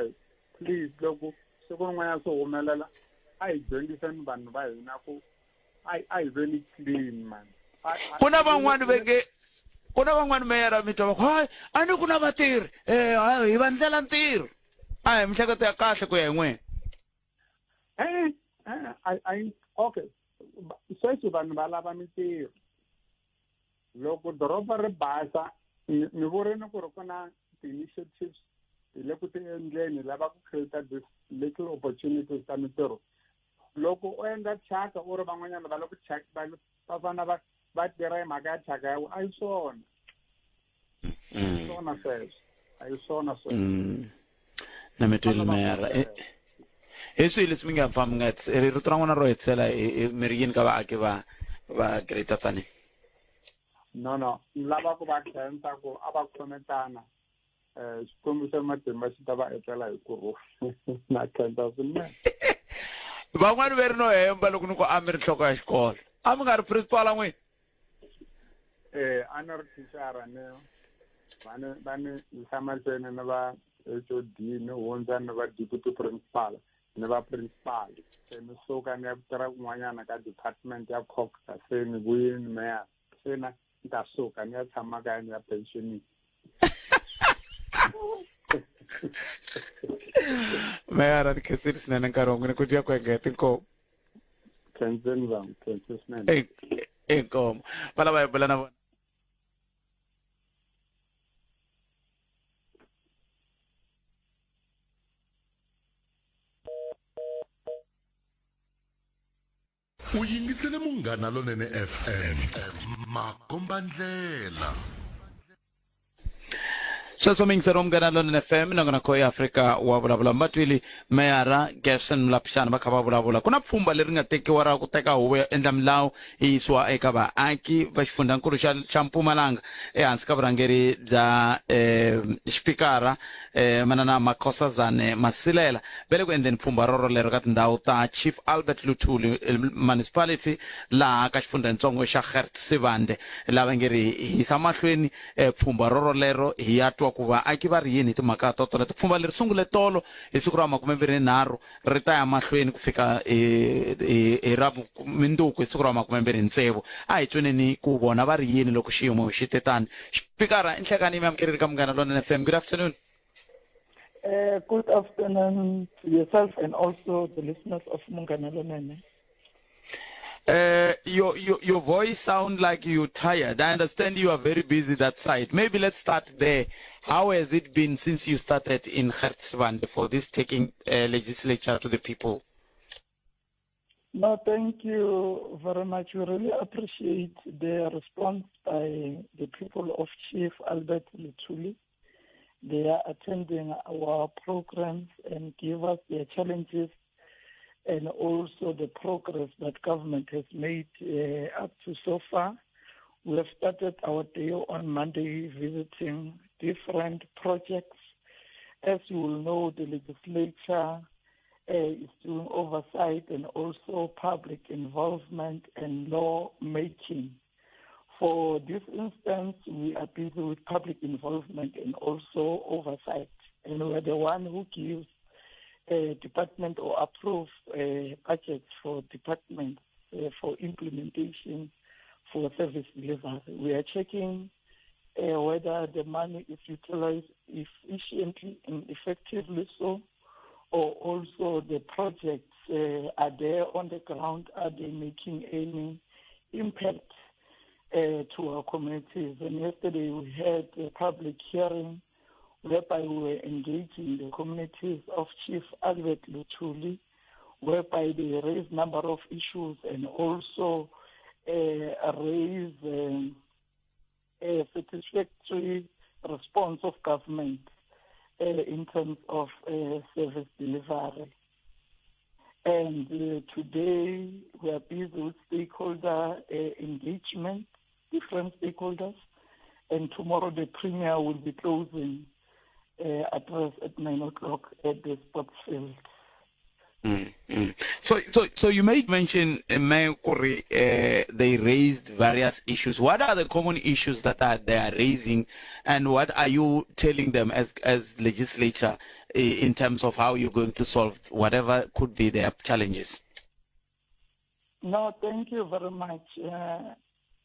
please loko siku rin'wanyana swi humelela a hi dyondziseni vanhu va hina ku a hi veni clean man ku na van'wani veke ku na van'wani meyara mi twa va ku hayi a ni ku na vatirhi um hi va ndlela ntirho a hi mihleketo ya kahle ku ya hi n'wina eh, eh, I, okay sweswi vanhu va lava mintirho loko doroba ri basa ni vurini ku ri ku na ti-initiatives hi le ku ti endleni lava ku create this little opportunities ta mintirho loko u endla thyaka u ri van'wanyana va le ku va fana va va tirha hi mhaka ya thyaka ya a yi swona mm. swona sweswo a yi swona sweswo mm. na mi twile meyara eh, hi swihi leswi mi nga pfa mi nga rito ra n'wina ro hetisela mi ri yini ka vaaki va va greater Tzaneen no no ni lava ku va khensa ku a va khometana um xikwembu xa matimba xi ta va etlela hi ku na khensa swinene van'wani ve ri no hemba loko ni ku a mi ri nhloko ya xikolo a mi nga ri principal n'wina eh a ni ri thicara ni va ni va ni yisa mahlweni ni va HOD ni hundza ni va deputy principal ni va principal se ni suka ni ya ku tirha kun'wanyana ka department ya cocta se ni vuyini meya se na ni ta suka ni ya tshama kaya ni ya pensionini meyara ni khensile swinene nkarhi wa n'wina ku dya ku engeta inkomu khenseni vanhu khense swinene inkomu va lava hi bula na vona U yingisele Munghana Lonene FM makombandlela. Sweswo miyingiseri wa Munghana Lonene FM nongonoko ya Afrika wa vulavula Mbatwili meyara Gerson Mlapshana va kha va vulavula ku na pfhumba leri nga tekiwa ra ku teka huvo ya endla milawu yi yisiwa eka vaaki va xifundhankulu xa xa Mpumalanga ehansi ka vurhangeri bya eh, xipikara eh, manana Makhosazane Masilela va le ku endleni pfhumba rorolero ka tindhawu ta Chief Albert Luthuli eh, Municipality laha ka xifundhatsongo xa Gert Sibande lava nge ri hisa mahlweni eh, pfhumba rorolero hi ya twa ku vaaki va ri yini hi timhaka to toleto pfhumba leri sungule tolo hi siku ra 23 ri ta ya mahlweni ku fika hi hi ra mindzuku hi siku ra 26 a hi tweneni ku vona va ri yini loko xiyimo xi te tani xipikara i nhlekani mi amukeleni ka Munghana Lonene FM good afternoon Good afternoon to yourself and also the listeners of Munghana Lonene. Your, your, your voice sound like you're tired. I understand you are very busy that side. Maybe let's start there. How has it been since you started in Gert Sibande for this taking legislature to the people? No, thank you very much. We really appreciate the response by the people of Chief Albert Luthuli. They are attending our programs and give us their challenges and also the progress that government has made up to so far. We have started our day on Monday visiting different projects. As you will know, the legislature is doing oversight and also public involvement and law making. For this instance, we are busy with public involvement and also oversight. And we are the one who gives a department or approve budgets for departments for implementation for service delivery. We are checking whether the money is utilized efficiently and effectively so, or also the projects are there on the ground, are they making any impact to our communities? And yesterday we had a public hearing whereby we were engaging the communities of Chief Albert Luthuli, whereby they raised number of issues and also raised a satisfactory response of government in terms of service delivery. And today we are busy with stakeholder engagement, different stakeholders, and tomorrow the Premier will be closing address at 9 o'clock at the sports field. So you made mention, Mayor Kuri, they raised various issues. What are the common issues that they are raising, and what are you telling them as legislature in terms of how you're going to solve whatever could be their challenges? No, thank you very much.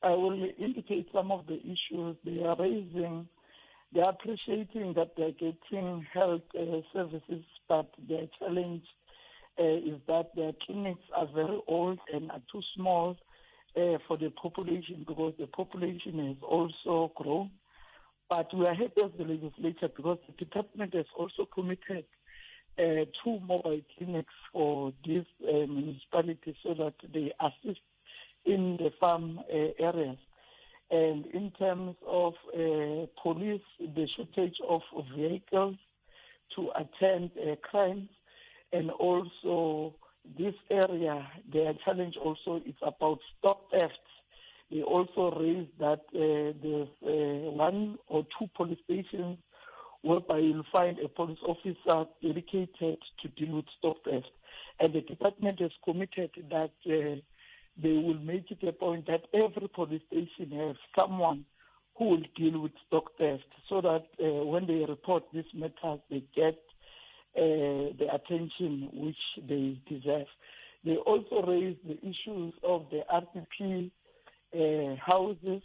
I will indicate some of the issues they are raising. They are appreciating that they are getting health services, but their challenge is that their clinics are very old and are too small for the population, because the population has also grown. But we are happy as the legislature because the department has also committed 2 mobile clinics for this municipality so that they assist in the farm areas. And in terms of police, the shortage of vehicles to attend crimes, and also this area, their challenge also is about stock theft. They also raised that there's 1 or 2 police stations whereby you'll find a police officer dedicated to deal with stock theft. And the department has committed that they will make it a point that every police station has someone who will deal with stock theft, so that when they report these matters, they get the attention which they deserve. They also raised the issues of the RDP houses,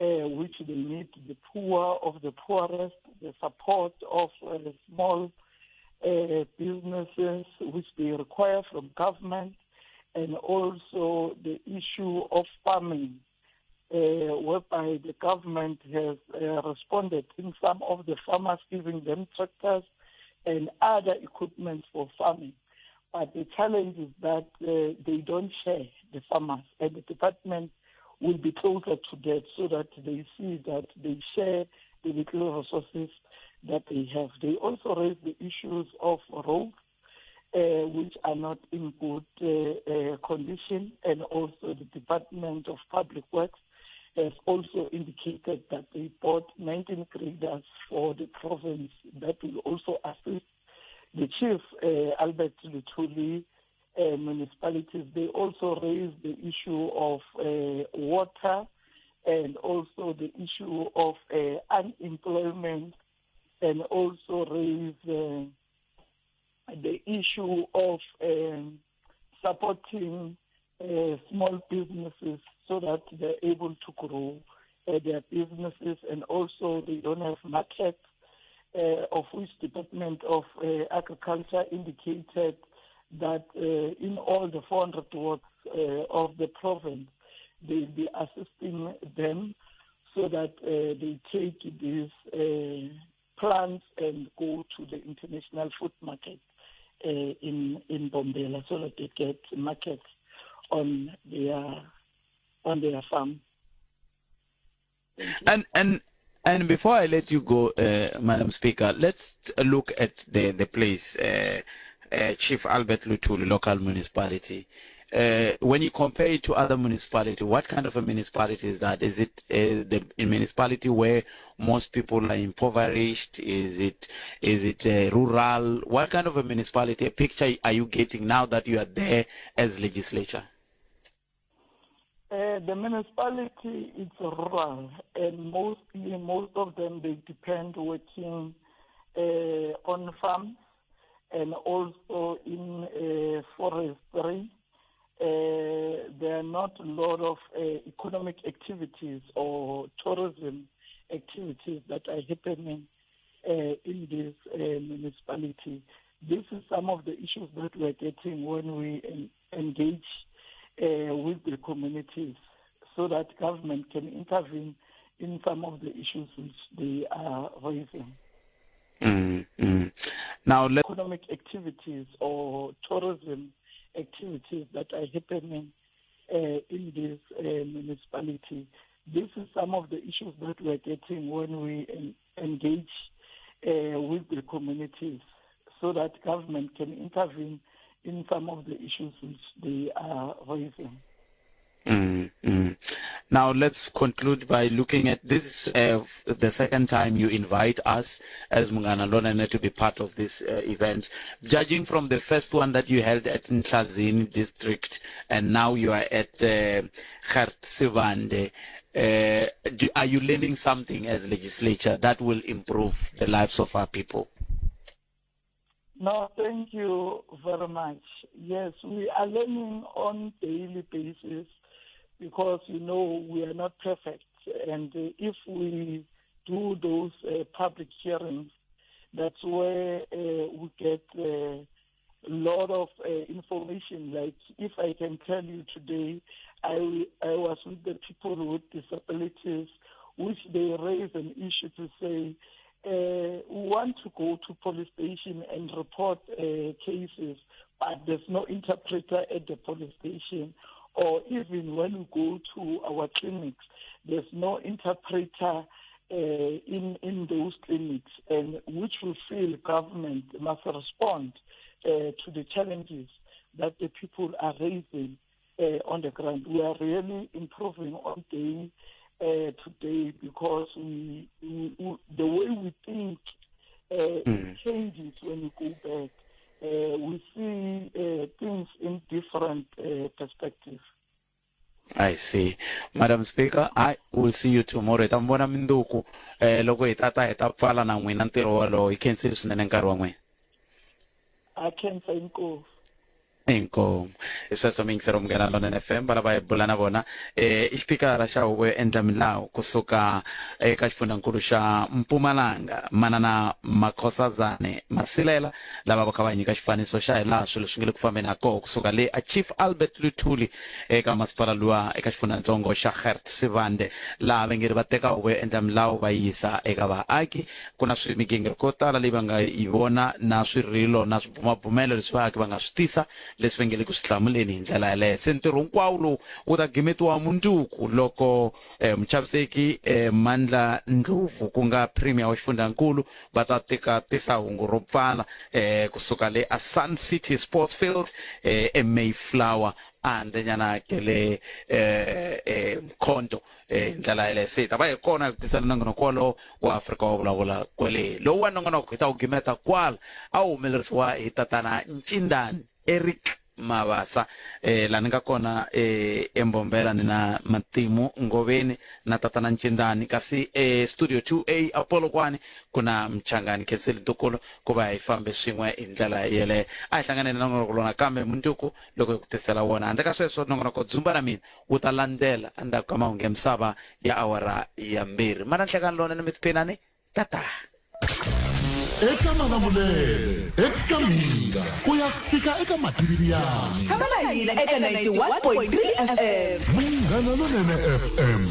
which they need, the poor of the poorest, the support of small businesses, which they require from government, and also the issue of farming, whereby the government has responded in some of the farmers, giving them tractors and other equipment for farming. But the challenge is that they don't share, the farmers, and the department will be closer to that so that they see that they share the little resources that they have. They also raise the issues of roads, which are not in good condition, and also the Department of Public Works has also indicated that they bought 19 graders for the province that will also assist the Chief Albert Luthuli municipalities. They also raised the issue of water and also the issue of unemployment, and also raised the issue of supporting small businesses so that they're able to grow their businesses, and also they don't have markets, of which Department of Agriculture indicated that in all the 400 wards of the province, they'll be assisting them so that they take these plants and go to the international food market in Mbombela, so that they get markets on their farm. And before I let you go, Madam Speaker, let's look at the place, Chief Albert Luthuli local municipality. Uh, when you compare it to other municipality, what kind of a municipality is that? Is it uh, the municipality where most people are impoverished? Is it is it uh, rural? What kind of a municipality a picture are you getting now that you are there as legislature? Uh, the municipality is rural, and mostly most of them they depend working uh, on farms and also in uh, forestry. Uh, there are not a lot of uh, economic activities or tourism activities that are happening uh, in this uh, municipality. This is some of the issues that we are getting when we en engage uh, with the communities so that government can intervene in some of the issues which they are raising. Mm, mm. Now, let economic activities or tourism activities that are happening uh, in this uh, municipality. This is some of the issues that we are getting when we en engage uh, with the communities so that government can intervene in some of the issues which they are raising. Mm, mm. Now let's conclude by looking at this uh, the second time you invite us as Munghana Lonene to be part of this uh, event. Judging from the first one that you held at Ntlazini district and now you are at uh, Gert Sibande, uh, do, are you learning something as legislature that will improve the lives of our people? No, thank you very much. Yes, we are learning on daily basis because, you know, we are not perfect. And if we do those uh, public hearings, that's where uh, we get a lot of uh, information. Like if I can tell you today, I, I was with the people with disabilities, which they raised an issue to say, uh, we want to go to police station and report uh, cases, but there's no interpreter at the police station. Or even when we go to our clinics, there's no interpreter uh, in, in those clinics, and which we feel government must respond uh, to the challenges that the people are raising uh, on the ground. We are really improving on day uh, today because we, we, we, the way we think uh, mm. changes when we go back. Uh, we see uh, things in different uh, perspectives. I see. Madam Speaker, I will see you tomorrow. Hi ta mi vona minduku eh loko hi tata hi ta pfala na n'wina ntirho wolowo. Hi khensile swinene nkarhi wa n'wina. A khensa inkomu. Inkomu. Hi sweswo miyingiseri wa Munghana Lonene FM va lava hi bula na vona eh i xipikara xa huvo yo endla milawu kusuka eka xifundzhankulu xa Mpumalanga Manana Makhosazane Masilela lava va kha va nyika xifaniso xa hi laha swilo swi nge le ku fambeni ha koho kusuka le a Chief Albert Luthuli eka masipala luwa eka xifundzhatsongo xa Gert Sibande laha va nge ri va teka huvo yo endla milawu va yi yisa eka vaaki. Ku na swi migingiriko yo tala leyi va nga yi vona na swirilo na swibumabumelo leswi vaaki va nga swi tisa leswi va nge le ku swi hlamuleni hi ndlela yaleyo. Se ntirho hinkwawo lowu wu ta gimetiwa mundzuku loko eh, muchaviseki eh, Mandla Ndlovu ku nga premier wa xifundzhankulu va ta tika tisa hungu ro pfala eh, kusuka le a Sun City Sports Field eh, eMayflower handlenyana ke le eh, eh, Mkhonto eh, hi ndlela yaleyo se hi ta va hi kona hi ku tisela nongonoko wolowo wa Afrika wa vulavula kwele lowu wa nongonoko hi ta wu gimeta kwala a wu humelerisiwa hi tatana Ncindani Eric Mabasa eh la ni nga kona eh eMbombela ni na Matimu Ngoveni na tatana Ncindani kasi eh studio 2A Apollo kwani ku na Mchangani Khenseli Ntukulu ku va hi fambe swin'we hi ndlela yeleyo a hi hlanganeni na nongonoko lowu nakambe mundzuku loko hi ku tisela wona handle ka sweswo nongonoko dzumba na mina wu ta landzela endzhaku ka mahungu ya misava ya awara ya mbirhi mana nhlekani lowunene mi tiphinani Tata. Eka Malamulele, eka Mhinga, ku ya fika eka Matiriyani. Tshama na hina eka 91.3 FM. Munghana Lonene FM.